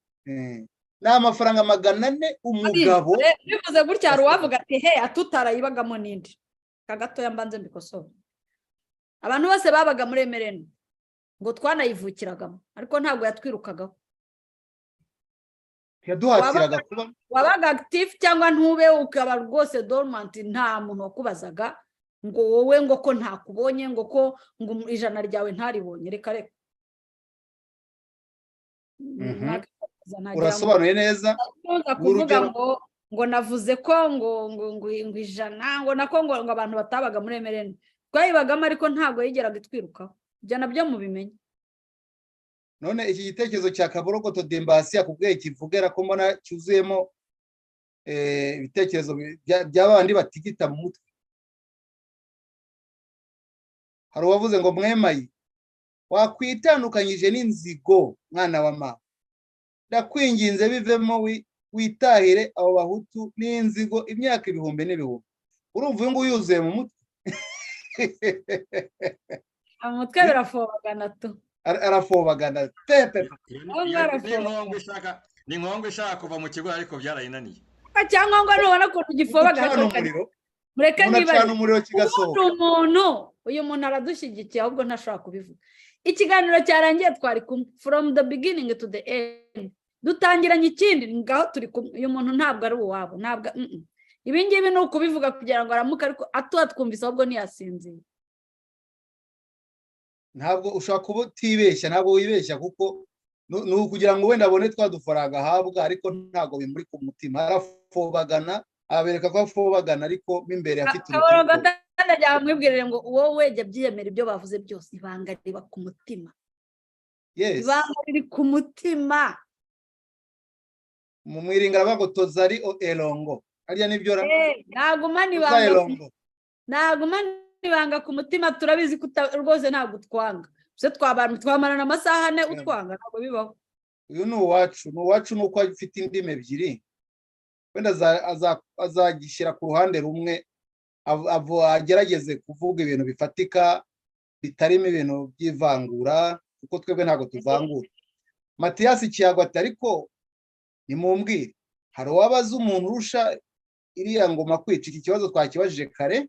D: Ni amafaranga 400 umugabo.
E: Bivuze gutya hari uwavuga ati he atutarayibagamo n'indi. Kagatoya mbanze mbikosora. Abantu bose babaga muri MRND ngo twanayivukiragamo, ariko ntabwo yatwirukagaho.
D: Yaduhatiraga kuba
E: wabaga active cyangwa ntube, ukaba rwose dormant, nta muntu wakubazaga ngo wowe ngo ko ntakubonye, ngo ko ngo ijana ryawe ntaribonye. Reka reka.
D: Urasobanuye neza.
E: Kuvuga ngo navuze ko ngo ngo ngo ijana ngo nako ngo abantu batabaga muri MRND twayibagamo, ariko ntabwo yigeraga itwirukaho. Ibyo nabyo mubimenye.
D: None iki gitekerezo cya Kaborogoto Dembasi yakubwiye kivugera ko mbona cyuzuyemo ibitekerezo by'abandi batigita mu mutwe. Hari uwavuze ngo mwemayi Wakwitandukanyije n'inzigo, mwana wa mama, ndakwinginze, bivemo, witahire. Abo Bahutu n'inzigo imyaka ibihumbi n'ibihumbi. Urumva uyu nguyu yuzuye mu mutwe.
E: Umutwe birafobagana tu.
D: Arafobagana pepe.
G: Ni inkongo ishaka kuva mu kigo, ariko byarayinaniye.
E: Cyangwa ngo nubona ukuntu gifobagana.
D: Mureke.
E: Niba
D: umuriro kigasohoka.
E: Umuntu, uyu muntu aradushyigikiye, ahubwo ntashobora kubivuga. Ikiganiro cyarangiye twari kumwe from the beginning to the end, dutangiranye ikindi, ngaho turi kumwe. Uyu muntu ntabwo ari uwabo, ntabwo ibi ngibi ni ukubivuga kugira ngo aramuke, ariko atuba twumvise, ahubwo ntiyasinzira.
D: Ntabwo ushobora kuba utibeshya, ntabwo wibeshya, kuko ni ukugira ngo wenda abone twa dufaranga ahabwa, ariko ntabwo bimuri ku mutima. Arafobagana, abereka ko afobagana, ariko mo imbere afite
E: Umutima. Mwibwirire ngo wowe jya byiyemera, ibyo bavuze byose, ibanga riba ku mutima. Ibanga riri ku mutima.
D: Mu mwiringa aravuga ngo tozali elongo, hariya nibyo.
E: Nagumana ibanga ku mutima. Turabizi ko rwose ntabwo utwanga. Twamarana amasaha 4 utwanga? Ntabwo bibaho.
D: Uyu ni uwacu, ni uwacu. Ni uko afite indimi ebyiri, wenda azagishyira ku ruhande rumwe, agerageze kuvuga ibintu bifatika bitarimo ibintu by'ivangura, kuko twebwe ntabwo tuvangura. Matiyasi Kiyago ati: "Ariko nimumbwire, hari uwabaza umuntu urusha iriya ngoma kwica?" Iki kibazo twakibajije kare.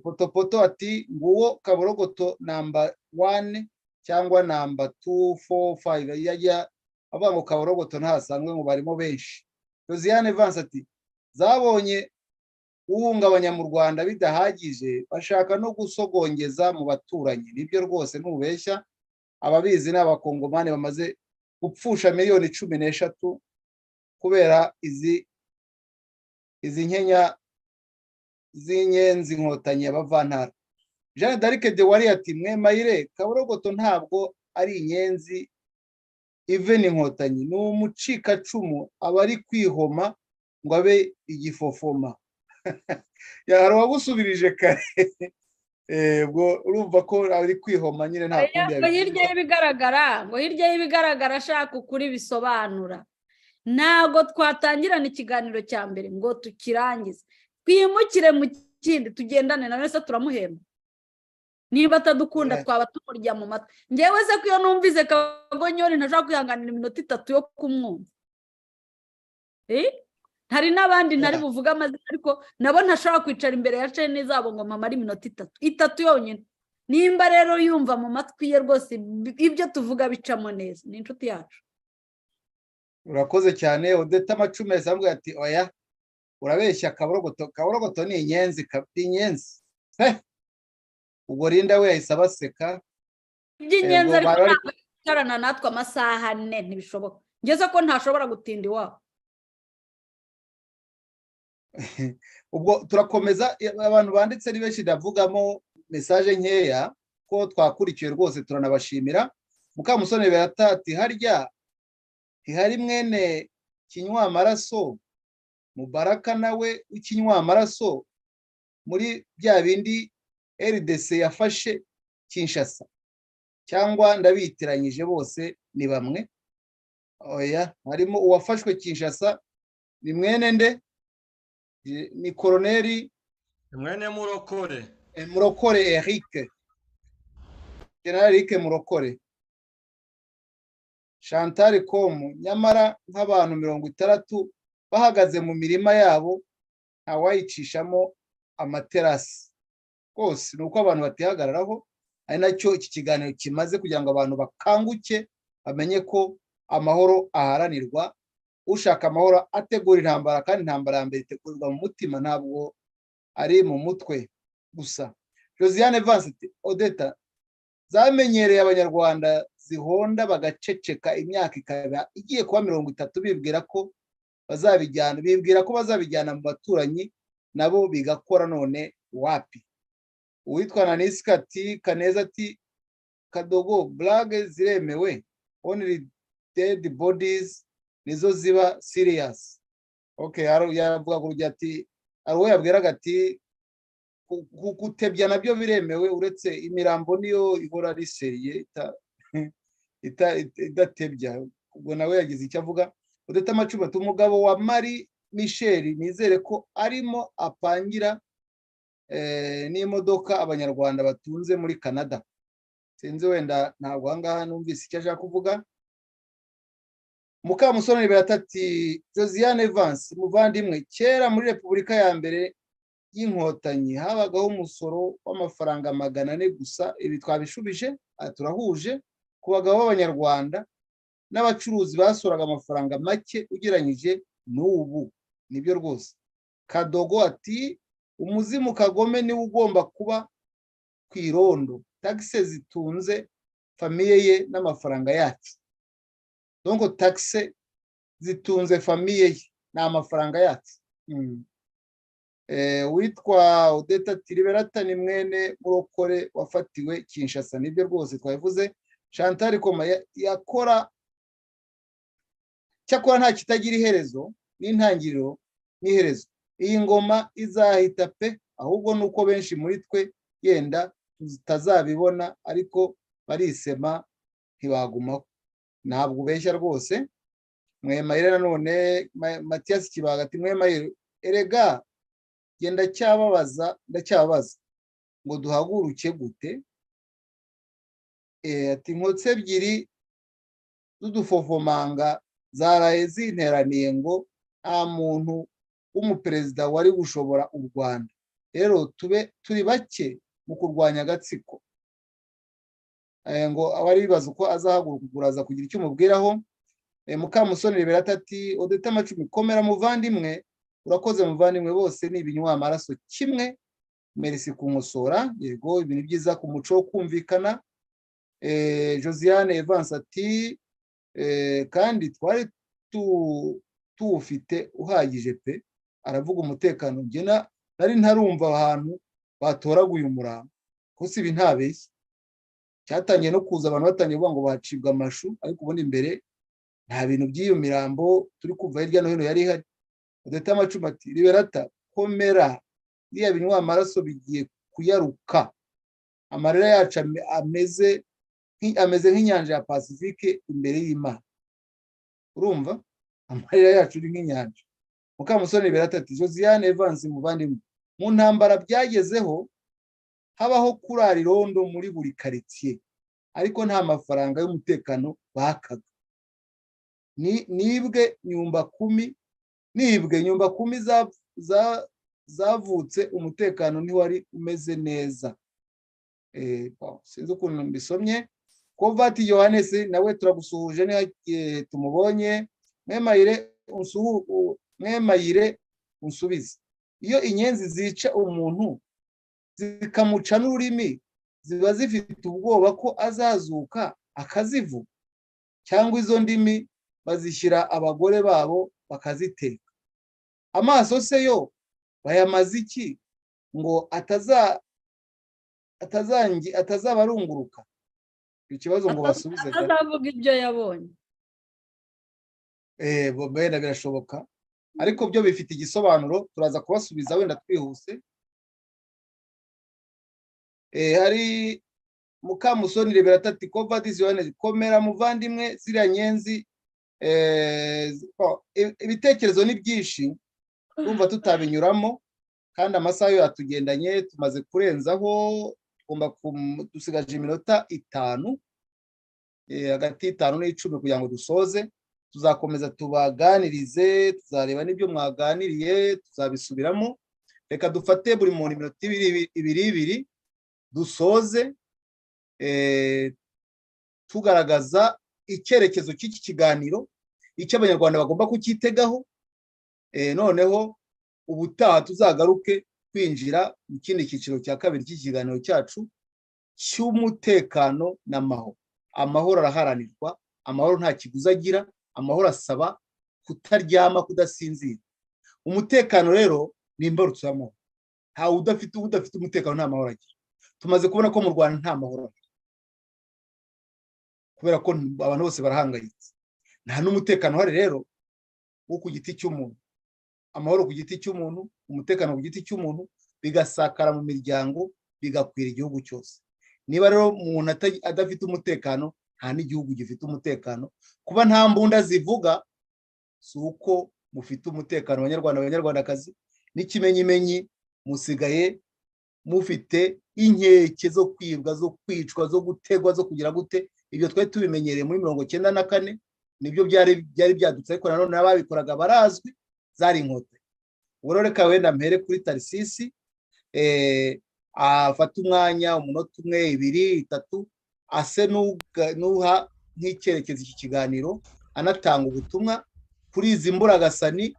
D: Potopoto ati: "Nguwo Kaborogoto number 1 cyangwa number 2, 4, 5." Yajya avuga ngo Kaborogoto ntasanzwe, ngo barimo benshi. Josiane Vance ati: "Zabonye uhungabanya mu Rwanda bidahagije, bashaka no gusogongeza mu baturanyi." Nibyo rwose, ntubeshya. Ababizi ni Abakongomani bamaze gupfusha miliyoni 13 kubera izi nkenya z'inyenzi Inkotanyi abavantara. Jeanne d'Arc de wari ati: "Mwemayire, Kaborogoto ntabwo ari inyenzi, even Inkotanyi, ni umucikacumu, aba ari kwihoma ngo abe igifofoma." Hari uwagusubirije kare. Ubwo urumva ko ari kwihoma nyine, nta kundi.
E: Ngo hirya y'ibigaragara, ngo hirya y'ibigaragara ashaka ukuri bisobanura. Ntabwo twatangirana ikiganiro cya mbere ngo tukirangize, twimukire mu kindi, tugendane na wese. Turamuhemba niba atadukunda, twaba tumurya mu matwi. Ngewe se ko iyo numvise Kagonyori ntashobora kwihanganira iminota 3 yo kumwumva? Hari n'abandi ntari buvuge amazina, ariko nabo ntashobora kwicara imbere ya chaîne zabo ngo mpamare iminota 3, 3 yonyine. Nimba rero yumva mu matwi ye rwose ibyo tuvuga bicamo neza, ni inshuti yacu.
D: Urakoze cyane. Odeta Amacumu yahise ati: "Oya, urabeshya, Kaborogoto, Kaborogoto ni inyenzi, inyenzi." Ubwo Rinda we yahise abaseka.
E: Iby'inyenzi, ariko ntabwo yicarana natwe amasaha 4, ntibishoboka. Ngeze ko ntashobora gutinda iwabo.
D: Ubwo turakomeza. Abantu banditse ni benshi, ndavugamo message nkeya ko twakurikiwe rwose, turanabashimira. Mukamusoni Berata ati: "Harya ntihari mwene Kinywamaraso Mubaraka nawe w'ikinywamaraso muri bya bindi RDC yafashe Kinshasa, cyangwa ndabitiranyije, bose ni bamwe?" Oya, harimo uwafashwe Kinshasa, ni mwene nde? Ni koroneri
G: Mwene Murokore.
D: Murokore Eric, General Eric Murokore. Chantal Komu: "Nyamara nk'abantu 60 bahagaze mu mirima yabo, ntawayicishamo amaterasi." Rwose ni uko abantu batihagararaho, ari nacyo iki kiganiro kimaze, kugira ngo abantu bakanguke, bamenye ko amahoro aharanirwa. Ushaka amahoro ategura intambara, kandi intambara ya mbere itegurirwa mu mutima, ntabwo ari mu mutwe gusa. Josiane Vance: "Odeta, zamenyereye Abanyarwanda zihonda bagaceceka, imyaka ikaba igiye kuba 30, bibwira ko bazabijyana, bibwira ko bazabijyana mu baturanyi nabo bigakora, none wapi." Uwitwa Nanisika ati: "Kaneza ati Kadogo, blague ziremewe, only dead bodies nizo ziba serious." Okay, yavuga ku rugero ati hari uwo yabwiraga ati Gutebya nabyo biremewe, uretse imirambo niyo ihora ari sérieux, idatebya. Ubwo nawe yagize icyo avuga. Odeta Amacumu ati: "Umugabo wa Marie Michel nizere ko arimo apangira n'imodoka Abanyarwanda batunze muri Canada." Sinzi, wenda ntabwo ahangaha numvise icyo ashaka kuvuga. Mukamusoni Beata ati: "Josiane Evans muvandimwe, kera muri Repubulika ya mbere y'Inkotanyi habagaho umusoro w'amafaranga 400 gusa." Ibi twabishubije, turahuje. Ku bagabo b'Abanyarwanda n'abacuruzi basoraga amafaranga make ugereranyije n'ubu. Nibyo rwose. Kadogo ati: "Umuzimu Kagome niwe ugomba kuba ku irondo, taxe zitunze famille ye n'amafaranga yacu." Donc taxe zitunze famille ye ni amafaranga yacu. Witwa Odeta ati: "Liberata ni mwene Murokore wafatiwe Kinshasa." Nibyo rwose, twabivuze. Chantal Koma yakora cyakora nta kitagira iherezo n'intangiriro n'iherezo. Iyi ngoma izahita pe, ahubwo ni uko benshi muri twe yenda tutazabibona, ariko barisema ntibagumaho. Ntabwo ubeshya rwose. Mwemayire nanone, Matiyasi Kibaga ati: "Mwemayire, erega genda ndacyababaza, ndacyababaza ngo duhaguruke gute?" Ati: "Inkotsi ebyiri z'udufofomanga zaraye zinteraniye ngo nta muntu w'umuperezida wari gushobora u Rwanda. Rero tube turi bake mu kurwanya agatsiko." Ngo abari bibaza uko azahaguruka, uraza kugira icyo umubwiraho. Mukamusoni Liberata ati: "Odeta Amacumi, komera muvandimwe." Urakoze muvandimwe, bose ni ibinywa amaraso kimwe. Merci kunkosora. Yego, ibintu byiza ku muco wo kumvikana. Josiane Evans ati: "Kandi twari tuwufite uhagije pe." Aravuga umutekano. Njye nari ntarumva ahantu batoraguye umurambo, kuko ibi ntabeshya, cyatangiye no kuza abantu batangiye kuvuga ngo bacibwa amashu, ariko ubundi mbere nta bintu by'iyo mirambo turi kumva hirya no hino yari ihari. Odeta Amacumu ati: "Liberata, komera, biriya binywa amaraso bigiye kuyaruka. Amarira yacu ameze nk'inyanja ya Pasifike imbere y'Imana." Urumva, amarira yacu ni nk'inyanja. Mukamusoni Liberata ati: "Josiane Evans muvandimwe, mu ntambara byagezeho habaho kurara irondo muri buri karitsiye, ariko nta mafaranga y'umutekano bakaga. Nibwe nyumba kumi, nibwe nyumba kumi zavutse, umutekano ntiwari umeze neza." Sinzi ukuntu mbisomye. Kovati Yohanesi nawe turagusuhuje niba tumubonye. "Mwemayire, unsubize, iyo inyenzi zica umuntu zikamuca n'ururimi, ziba zifite ubwoba ko azazuka akazivuga, cyangwa izo ndimi bazishyira abagore babo bakaziteka? Amaso se yo bayamaze iki ngo atazabarunguruka?" Ikibazo ngo basubize.
E: Atazavuga ibyo yabonye.
D: Wenda birashoboka, ariko byo bifite igisobanuro, turaza kubasubiza wenda twihuse. Hari Mukamusoni Liberata ati: "Kovadisi Yohane, komera muvandimwe, ziriya nyenzi." Ibitekerezo ni byinshi, urumva tutabinyuramo, kandi amasaha yo yatugendanye, tumaze kurenzaho, tugomba dusigaje iminota 5, hagati y'5 n'10 kugira ngo dusoze. Tuzakomeza tubaganirize, tuzareba n'ibyo mwaganiriye, tuzabisubiramo. Reka dufate buri muntu iminota ibiri ibiri ibiri, dusoze tugaragaza icyerekezo cy'iki kiganiro, icyo Abanyarwanda bagomba kucyitegaho. Noneho ubutaha tuzagaruke kwinjira mu kindi cyiciro cya kabiri cy'ikiganiro cyacu cy'umutekano n'amahoro. Amahoro araharanirwa, amahoro nta kiguzi agira, amahoro asaba kutaryama, kudasinzira. Umutekano rero ni imbarutso y'amahoro. Ntawe udafite umutekano nta mahoro agira. Tumaze kubona ko mu Rwanda nta mahoro ahari, kubera ko abantu bose barahangayitse, nta n'umutekano uhari rero wo ku giti cy'umuntu. Amahoro ku giti cy'umuntu, umutekano ku giti cy'umuntu, bigasakara mu miryango, bigakwira igihugu cyose. Niba rero umuntu adafite umutekano, nta n'igihugu gifite umutekano. Kuba nta mbunda zivuga si uko mufite umutekano, abanyarwanda, abanyarwandakazi. N'ikimenyimenyi, musigaye mufite inkeke zo kwibwa, zo kwicwa, zo gutegwa, zo kugira gute. Ibyo twari tubimenyereye muri 94, nibyo byari byadutse, ariko nanone n'ababikoraga barazwi, zari inkotanyi. Ubwo rero reka wenda mpere kuri Tarisisi, afata umwanya, umunota umwe, ibiri, itatu, ase n'uha nk'icyerekezo iki kiganiro, anatanga ubutumwa kuri izi mburagasani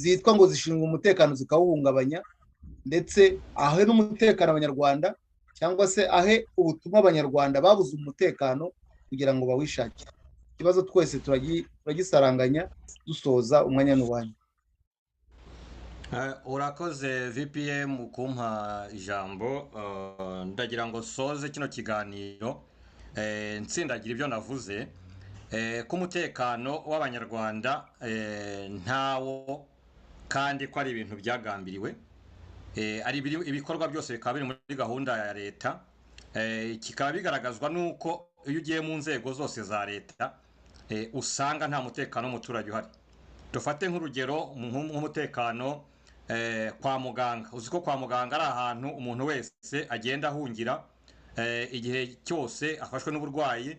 D: zitwa ngo zishinzwe umutekano zikawuhungabanya, ndetse ahe n'umutekano abanyarwanda, cyangwa se ahe ubutumwa abanyarwanda babuze umutekano kugira ngo bawishakire. Ikibazo twese turagisaranganya, dusoza, umwanya n'uwanyu.
G: Urakoze VPM kumpa ijambo. Ndagira ngo soze kino kiganiro nsindagira ibyo navuze ko umutekano w'abanyarwanda ntawo, kandi ko ari ibintu byagambiriwe, ari ibikorwa byose bikaba biri muri gahunda ya leta. Kikaba bigaragazwa n'uko iyo ugiye mu nzego zose za leta usanga nta mutekano w'umuturage uhari. Dufate nk'urugero nk'umutekano kwa muganga. Uzi ko kwa muganga ari ahantu umuntu wese agenda ahungira igihe cyose afashwe n'uburwayi,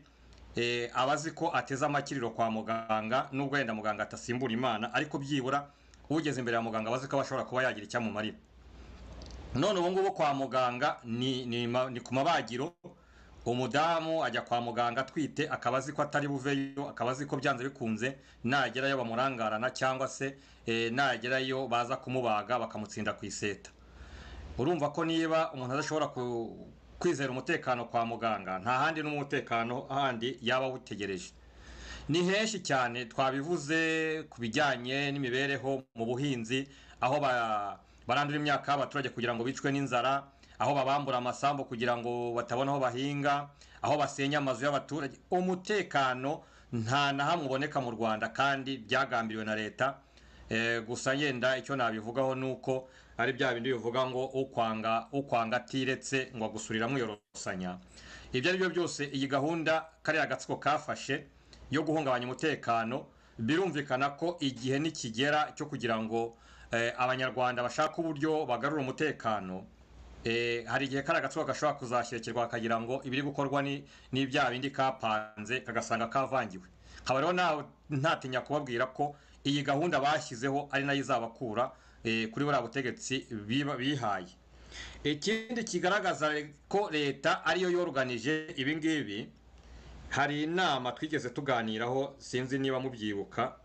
G: aba azi ko ateze amakiriro kwa muganga, nubwo wenda muganga atasimbura Imana, ariko byibura ugeze imbere ya muganga aba azi ko ashobora kuba yagira icyo amumarira. None ubu ngubu kwa muganga ni ku mabagiro. Umudamu ajya kwa muganga atwite, akaba azi ko atari buveyo, akaba azi ko byanze bikunze nagerayo bamurangarana, cyangwa se nagerayo baza kumubaga bakamutsinda ku iseta. Urumva ko niba umuntu adashobora kwizera umutekano kwa muganga, nta handi n'umutekano handi yaba awutegereje. Ni henshi cyane twabivuze ku bijyanye n'imibereho mu buhinzi, aho barandura imyaka y'abaturage kugira ngo bicwe n'inzara, aho babambura amasambu kugira ngo batabona aho bahinga, aho basenya amazu y'abaturage. Umutekano nta na hamwe uboneka mu Rwanda, kandi byagambiriwe na leta. Gusa yenda icyo nabivugaho ni uko ari bya bindi bivuga ngo ukwanga atiretse ngo agusurira mwiyorosanya. Ibyo ari byo byose, iyi gahunda kariya gatsiko kafashe yo guhungabanya umutekano, birumvikana ko igihe nikigera cyo kugira ngo abanyarwanda bashake uburyo bagarura umutekano, hari igihe kariya gatsiko gashobora kuzashyekerwa kagira ngo ibiri gukorwa ni bya bindi kapanze, kagasanga kavangiwe. Nkaba rero ntatinya kubabwira ko iyi gahunda bashyizeho ari nayo izabakura kuri buriya butegetsi bihaye. Ikindi kigaragaza ko leta ariyo yoruganije ibi ngibi, hari inama twigeze tuganiraho, sinzi niba mubyibuka,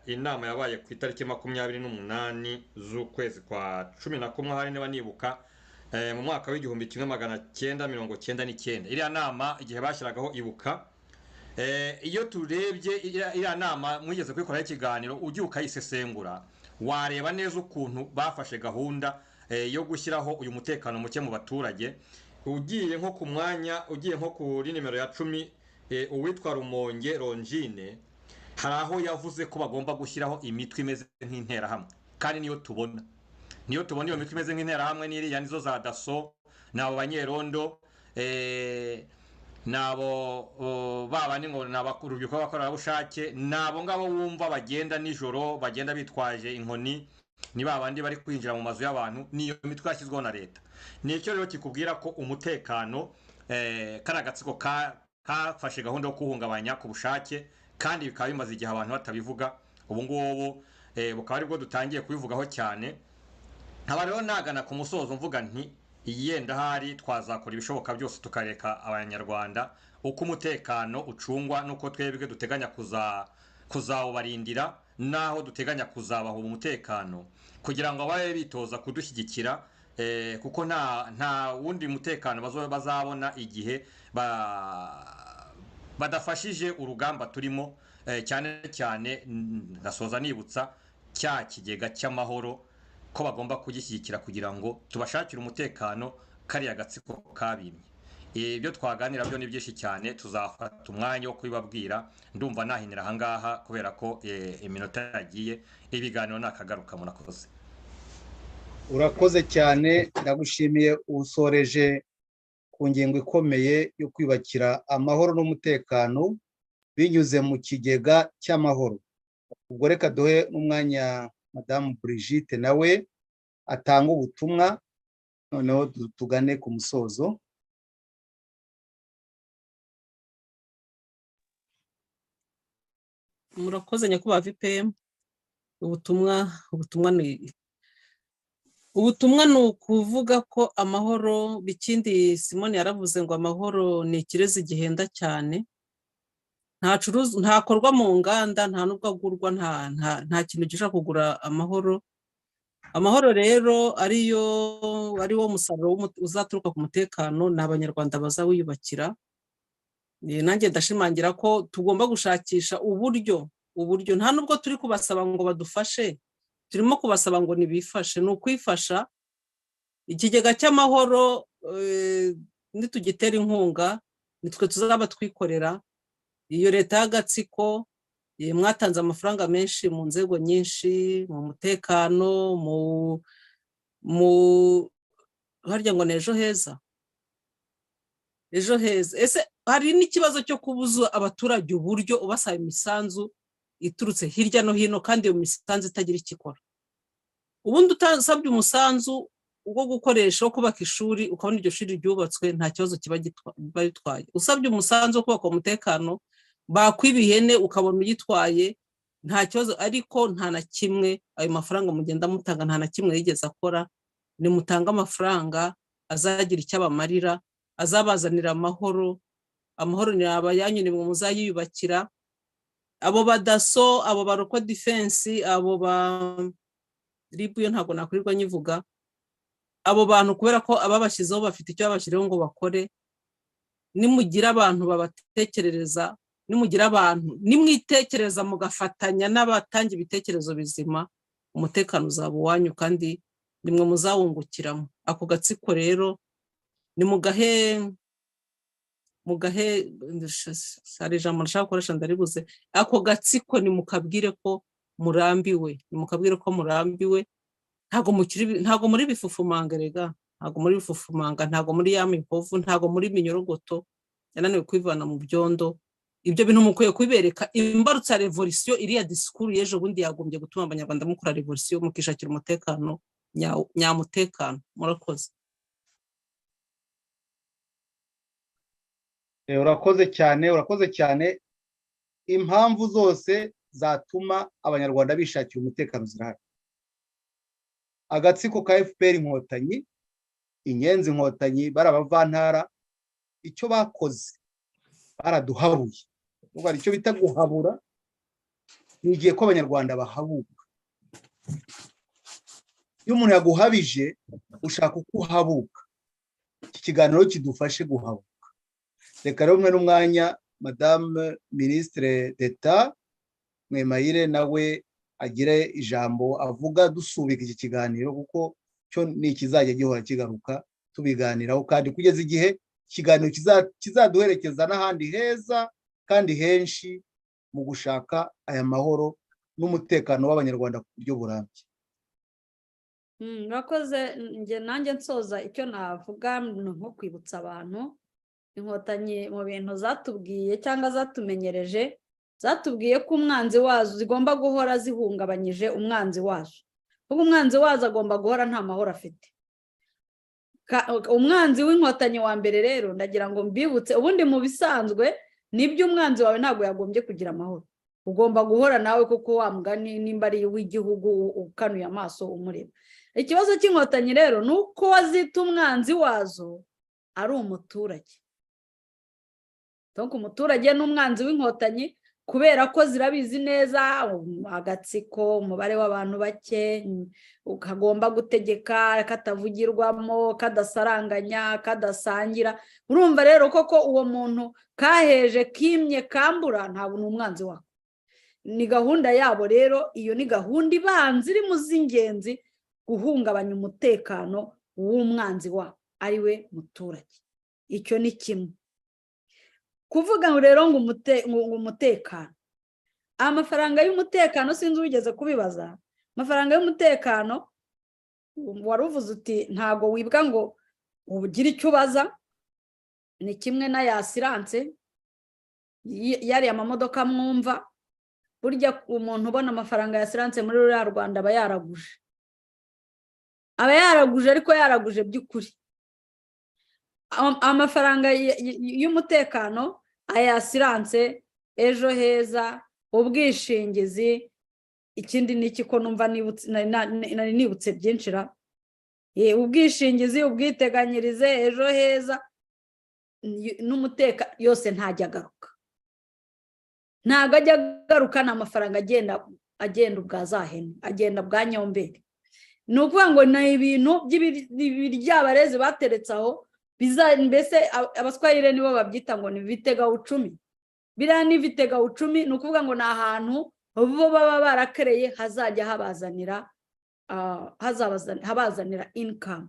G: inama yabaye ku itariki 28 z'ukwezi kwa 11, hari niba nibuka, mu mwaka w'1999. Iriya nama igihe bashyiragaho Ibuka, iyo turebye iriya nama mwigeze kuyikoraho ikiganiro, ujye ukayisesengura wareba neza ukuntu bafashe gahunda yo gushyiraho uyu mutekano muke mu baturage. Ugiye nko ku mwanya, ugiye nko kuri nimero ya 10, uwitwa Rumonge Rongine, hari aho yavuze ko bagomba gushyiraho imitwe imeze nk'interahamwe, kandi niyo tubona iyo mitwe imeze nk'interahamwe n'iriya nizo za DASSO, ni abo banyerondo, nabo baba ni ngo ni urubyiruko rw'abakorerabushake, ni abo ngabo wumva bagenda nijoro, bagenda bitwaje inkoni, ni ba bandi bari kwinjira mu mazu y'abantu. Niyo mitwe yashyizweho na leta. Nicyo rero kikubwira ko umutekano kariya gatsiko kafashe gahunda yo kuwuhungabanya ku bushake, kandi bikaba bimaze igihe abantu batabivuga. Ubu ngubu bukaba aribwo dutangiye kubivugaho cyane. Nkaba rero nagana ku musozo mvuga nti yenda hari twazakora ibishoboka byose tukareka abanyarwanda uko umutekano ucungwa n'uko twebwe duteganya kuzawubarindira, naho duteganya kuzabaha umutekano kugira ngo babe bitoza kudushyigikira, kuko nta wundi mutekano bazabona igihe badafashije urugamba turimo. Cyane cyane ngasoza nibutsa cya kigega cy'amahoro ko bagomba kugishyigikira kugira ngo tubashakire umutekano kariya gatsiko kabimye. Ibyo twaganira byo ni byinshi cyane, tuzafata umwanya wo kubibabwira. Ndumva nahinira ahangaha kubera ko iminota yagiye, ibiganiro nakagaruka. Murakoze.
D: Urakoze cyane, ndagushimiye. Usoreje ku ngingo ikomeye yo kwiyubakira amahoro n'umutekano binyuze mu kigega cy'amahoro. Ubwo reka duhe n'umwanya Madamu Brigitte, nawe atanga ubutumwa, noneho tugane ku musozo.
F: Murakoze, nyakubahwa VPM. Ubutumwa ni ukuvuga ko amahoro, ikindi Simoni yaravuze ngo amahoro ni ikirezi gihenda cyane, ntakorwa mu nganda, nta nubwo agurwa, nta kintu gishobora kugura amahoro. Amahoro rero ariyo ari wo musaruro uzaturuka ku mutekano, ni Abanyarwanda bazawiyubakira. Nanjye ndashimangira ko tugomba gushakisha uburyo. Nta nubwo turi kubasaba ngo badufashe, turimo kubasaba ngo nibifashe. Ni ukwifasha. Ikigega cy'amahoro nitugitera inkunga, nitwe tuzaba twikorera. Iyo leta y'agatsiko, mwatanze amafaranga menshi mu nzego nyinshi, mu mutekano, mu harya ngo ni Ejo Heza. Ejo Heza, ese hari n'ikibazo cyo kubuza abaturage uburyo ubasaba imisanzu iturutse hirya no hino, kandi iyo misanzu itagira icyo ikora? Ubundi utasabye umusanzu wo gukoresha wo kubaka ishuri, ukabona iryo shuri ryubatswe, nta kibazo kiba bitwaye. Usabye umusanzu wo kubaka umutekano, bakwiba ihene ukabona uyitwaye, nta kibazo. Ariko nta na kimwe ayo mafaranga mugenda mutanga, nta na kimwe yigeze akora. Nimutange amafaranga azagira icyo abamarira, azabazanira amahoro. Amahoro ni abayanyu, ni mwe muzayiyubakira. Abo badaso, abo ba local defense, abo ba RIB, yo ntabwo nakwirirwa nyivuga. Abo bantu, kubera ko ababashyizeho bafite icyo babashyiriyeho ngo bakore, nimugira abantu babatekerereza, nimugira abantu, nimwitekereza mugafatanya n'abatanga ibitekerezo bizima, umutekano uzaba uwanyu kandi nimwe muzawungukiramo. Ako gatsiko rero nimugahe, mugahe, hari ijambo nashaka gukoresha ndaribuze. Ako gatsiko nimukabwire ko murambiwe, nimukabwire ko murambiwe. Ntabwo mukiri, ntabwo muri bifufumanga rega, ntabwo muri bifufumanga, ntabwo muri ya mihovu, ntabwo muri minyorogoto yananiwe kwivana mu byondo. Ibyo bintu mukwiye kubibereka. Imbarutso ya revolisiyo, iriya disikuru y'ejo bundi yagombye gutuma Abanyarwanda mukora revolisiyo, mukishakira umutekano nyamutekano. Murakoze.
D: Urakoze cyane, urakoze cyane. Impamvu zose zatuma Abanyarwanda bishakira umutekano zirahari. Agatsiko ka FPR Inkotanyi, Inyenzi Inkotanyi, barabavantara, icyo bakoze baraduhabuye. Ubwo icyo bita guhabura ni igihe ko Abanyarwanda bahabuka. Iyo umuntu yaguhabije, ushaka uko uhabuka. Iki kiganiro kidufashe guhabuka. Reka rero umwe n'umwanya Madame Ministre d'Etat Mwemayire, nawe agire ijambo avuga dusubika iki kiganiro, kuko cyo ni ikizajya gihora kigaruka tubiganiraho, kandi kugeza igihe ikiganiro kizaduherekeza n'ahandi heza kandi henshi mu gushaka aya mahoro n'umutekano w'Abanyarwanda ku buryo burambye.
E: Murakoze. Njye nanjye nsoza, icyo navuga ni nko kwibutsa abantu Inkotanyi mu bintu zatubwiye cyangwa zatumenyereje. Zatubwiye ko umwanzi wazo zigomba guhora zihungabanyije umwanzi wazo, kuko umwanzi wazo agomba guhora nta mahoro afite. Umwanzi w'Inkotanyi wa mbere rero, ndagira ngo mbibutse, ubundi mu bisanzwe nibyo, umwanzi wawe ntabwo yagombye kugira amahoro, ugomba guhora nawe, kuko wa mugani nimba ari uw'igihugu ukanuye amaso umureba. Ikibazo cy'Inkotanyi rero ni uko wazita umwanzi wazo ari umuturage. Donc umuturage ni umwanzi w'Inkotanyi, kubera ko zirabizi neza agatsiko, umubare w'abantu bake kagomba gutegeka katavugirwamo, kadasaranganya, kadasangira. Urumva rero koko uwo muntu kaheje, kimye, kambura, ntabwo ni umwanzi wako, ni gahunda yabo. Rero iyo ni gahunda ibanza iri mu z'ingenzi, guhungabanya umutekano w'umwanzi wabo ari we muturage. Icyo ni kimwe. Kuvuga ngo rero ngo umutekano, amafaranga y'umutekano, sinzi uwigeze kubibaza, amafaranga y'umutekano Wari uvuze uti ntabwo wibwa ngo ugire icyo ubaza. Ni kimwe n'aya assurance, yariya amamodoka mwumva. Burya umuntu ubona amafaranga ya assurance muri ruriya Rwanda aba yaraguje, aba yaraguje, ariko yaraguje by'ukuri. Amafaranga y'umutekano, aya assurance, Ejo Heza, ubwishingizi, ikindi ni iki ko numva nari nibutse byinshi ra? Ubwishingizi, ubwiteganyirize, Ejo Heza n'umuteka yose ntajya agaruka, ntabwo ajya agaruka. Ni amafaranga agenda ubwa za hene, agenda bwa nyomberi. Ni ukuvuga ngo ni ibintu by'ibiryabarezi bateretse aho. Mbese Abaswahili nibo babyita ngo ni vitegauchumi. Biriya ni vitegauchumi. Ni ukuvuga ngo ni ahantu bo baba barakereye hazajya habazanira habazanira income.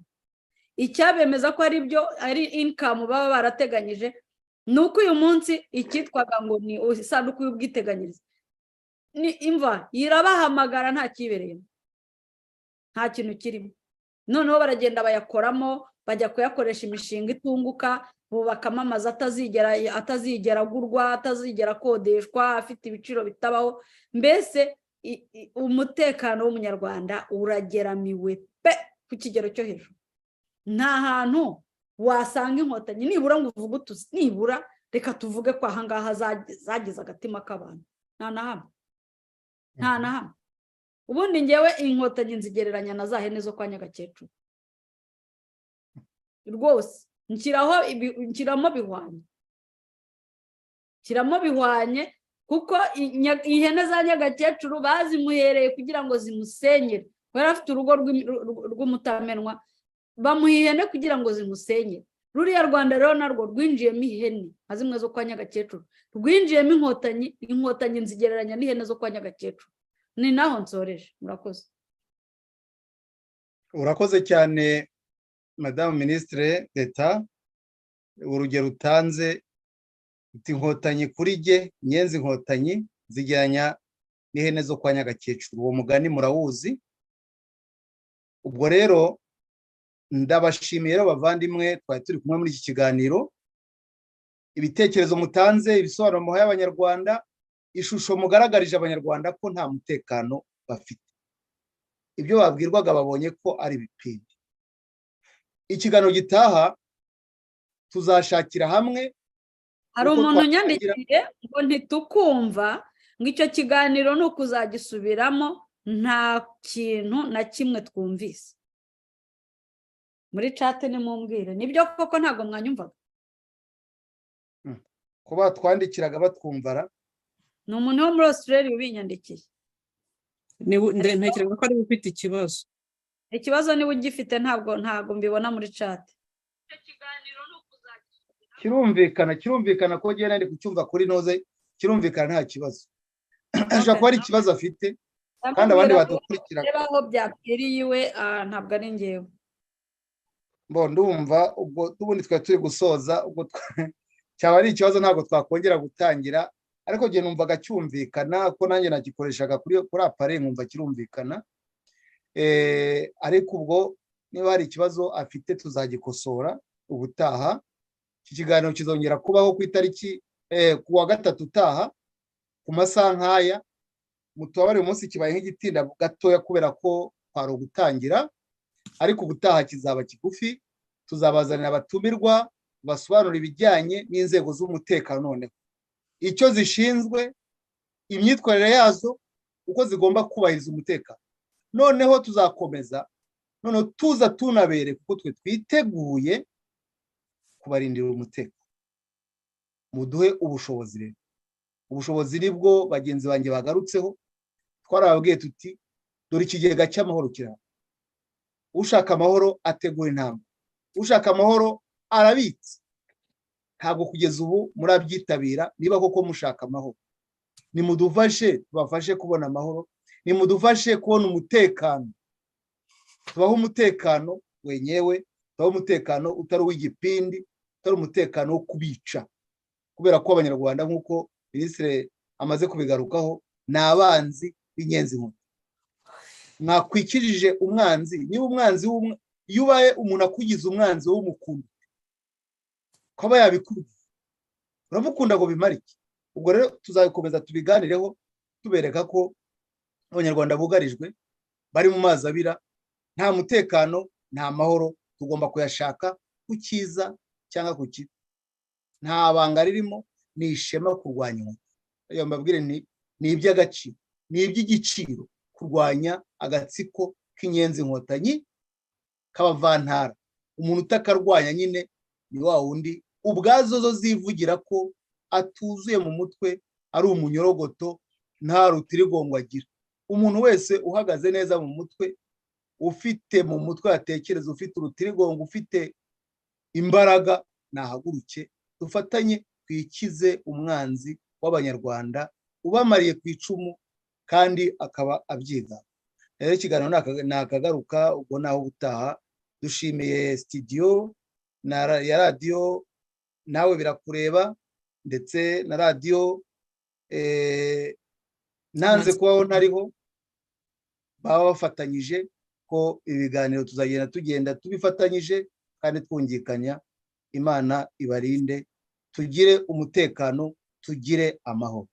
E: Icyabemeza ko ari byo, ari income baba barateganyije, ni uko uyu munsi icyitwaga ngo ni isanduku y'ubwiteganyirize ni imva irabahamagara, nta kibereyemo, nta kintu kirimo. Noneho baragenda bayakoramo, bajya kuyakoresha imishinga itunguka, bubakamo amazu atazigera agurwa, atazigera akodeshwa, afite ibiciro bitabaho. Mbese umutekano w'Umunyarwanda urageramiwe pe, ku kigero cyo hejuru. Nta hantu wasanga Inkotanyi nibura ngo uvuge utuzi, nibura reka tuvuge ko ahangaha zagize agatima k'abantu. Nta na hamwe, nta na hamwe. Ubundi ngewe Inkotanyi nzigereranya na za hene zo kwa Nyagakecuru rwose. Nshyiraho, nshyiramo bihwanye, nshyiramo bihwanye, kuko ihene za Nyagakecuru bazimuhereye kugira ngo zimusenyere. Yari afite urugo rw'umutamenwa, bamuha ihene kugira ngo zimusenyere. Ruriya Rwanda rero narwo rwinjiyemo ihene nka zimwe zo kwa Nyagakecuru, rwinjiyemo Inkotanyi. Inkotanyi nzigereranya n'ihene zo kwa Nyagakecuru. Ni naho nsoreje, murakoze.
D: Urakoze cyane, Madamu Minisitire d'État. Urugero utanze uti Inkotanyi kuri jye, Inyenzi Inkotanyi zigeranya n'ihene zo kwa Nyagakecuru, uwo mugani murawuzi. Ubwo rero ndabashimiye rero, bavandimwe twari turi kumwe muri iki kiganiro. Ibitekerezo mutanze, ibisobanuro muhaye Abanyarwanda, ishusho mugaragarije Abanyarwanda ko nta mutekano bafite, ibyo babwirwaga babonye ko ari ibipindi. Ikiganiro gitaha tuzashakira hamwe
E: Hari umuntu unyandikiye ngo ntitukumva, ngo icyo kiganiro ni ukuzagisubiramo, nta kintu na kimwe twumvise. Muri chat nimumbwire, nibyo koko ntabwo mwanyumvaga?
D: Ko batwandikiraga batwumvara?
E: Ni umuntu wo muri Australia ubinyandikiye.
F: Ntekereza ko ariwe ufite ikibazo.
E: Ikibazo niba ugifite, ntabwo mbibona muri chat.
D: Kirumvikana, kirumvikana ko ngenda ndi kucyumva kuri noze, kirumvikana, nta kibazo. Ashobora kuba ari ikibazo afite kandi abandi badukurikira.
E: Reba aho byapfiriye iwe, ntabwo ari ngewe.
D: Mbo ndumva ubwo n'ubundi twari turi gusoza, ubwo cyaba ari ikibazo ntabwo twakongera gutangira. Ariko njye numvaga cyumvikana, ko nanjye nagikoreshaga kuri appareil nkumva kirumvikana. Ariko ubwo niba hari ikibazo afite tuzagikosora ubutaha. Iki kiganiro kizongera kubaho ku itariki ku wa gatatu utaha ku masaha nk'aya. Mutubabare, uyu munsi kibaye nk'igitinda gatoya kubera ko kwari ugutangira, ariko ubutaha kizaba kigufi. Tuzabazanira abatumirwa basobanura ibijyanye n'inzego z'umutekano, noneho icyo zishinzwe, imyitwarire yazo, uko zigomba kubahiriza umutekano. Noneho tuzakomeza, noneho tuza tunabere kuko twe twiteguye kubarindira umutekano. Muduhe ubushobozi rero. Ubushobozi nibwo bagenzi banjye bagarutseho. Twarababwiye tuti dore ikigega cy'amahoro kirahari. Ushaka amahoro ategura intambwe, ushaka amahoro arabitse. Ntabwo kugeza ubu murabyitabira. Niba koko mushaka amahoro, nimudufashe tubafashe kubona amahoro, nimudufashe kubona umutekano, tubahe umutekano wenyewe, tubahe umutekano utari uw'igipindi, utari umutekano wo kubica, kubera ko Abanyarwanda, nk'uko Minisitiri amaze kubigarukaho, ni abanzi b'Inyenzi. Mwakwikirije umwanzi. Niba umwanzi, iyo ubaye umuntu akugize umwanzi w'umukunda, ko aba yabikubwiye, uramukunda ngo bimare iki? Ubwo rero tuzabikomeza tubiganireho, tubereka ko Abanyarwanda bugarijwe, bari mu mazi abira, nta mutekano, nta mahoro. Tugomba kuyashaka ku cyiza cyangwa ku kibi, nta banga ririmo. Ni ishema kurwanya inkotanyi. Mbabwire, ni iby'agaciro, ni iby'igiciro kurwanya agatsiko k'Inyenzi Inkotanyi k'abavantara. Umuntu utakarwanya nyine ni wa wundi ubwazo zo zivugira ko atuzuye mu mutwe, ari umunyorogoto, nta rutirigongo agira. Umuntu wese uhagaze neza mu mutwe, ufite mu mutwe hatekereza, ufite urutirigongo, ufite imbaraga, nahaguruke dufatanye twikize umwanzi w'Abanyarwanda ubamariye ku icumu kandi akaba abyiga. Rero ikiganiro nakagaruka. Ubwo naho ubutaha. Dushimiye sitidiyo ya Radiyo Nawe Birakureba ndetse na Radiyo Nanze Kubaho Ntariho, baba bafatanyije ko ibiganiro tuzagenda tugenda tubifatanyije kandi twungikanya. Imana ibarinde, tugire umutekano, tugire amahoro.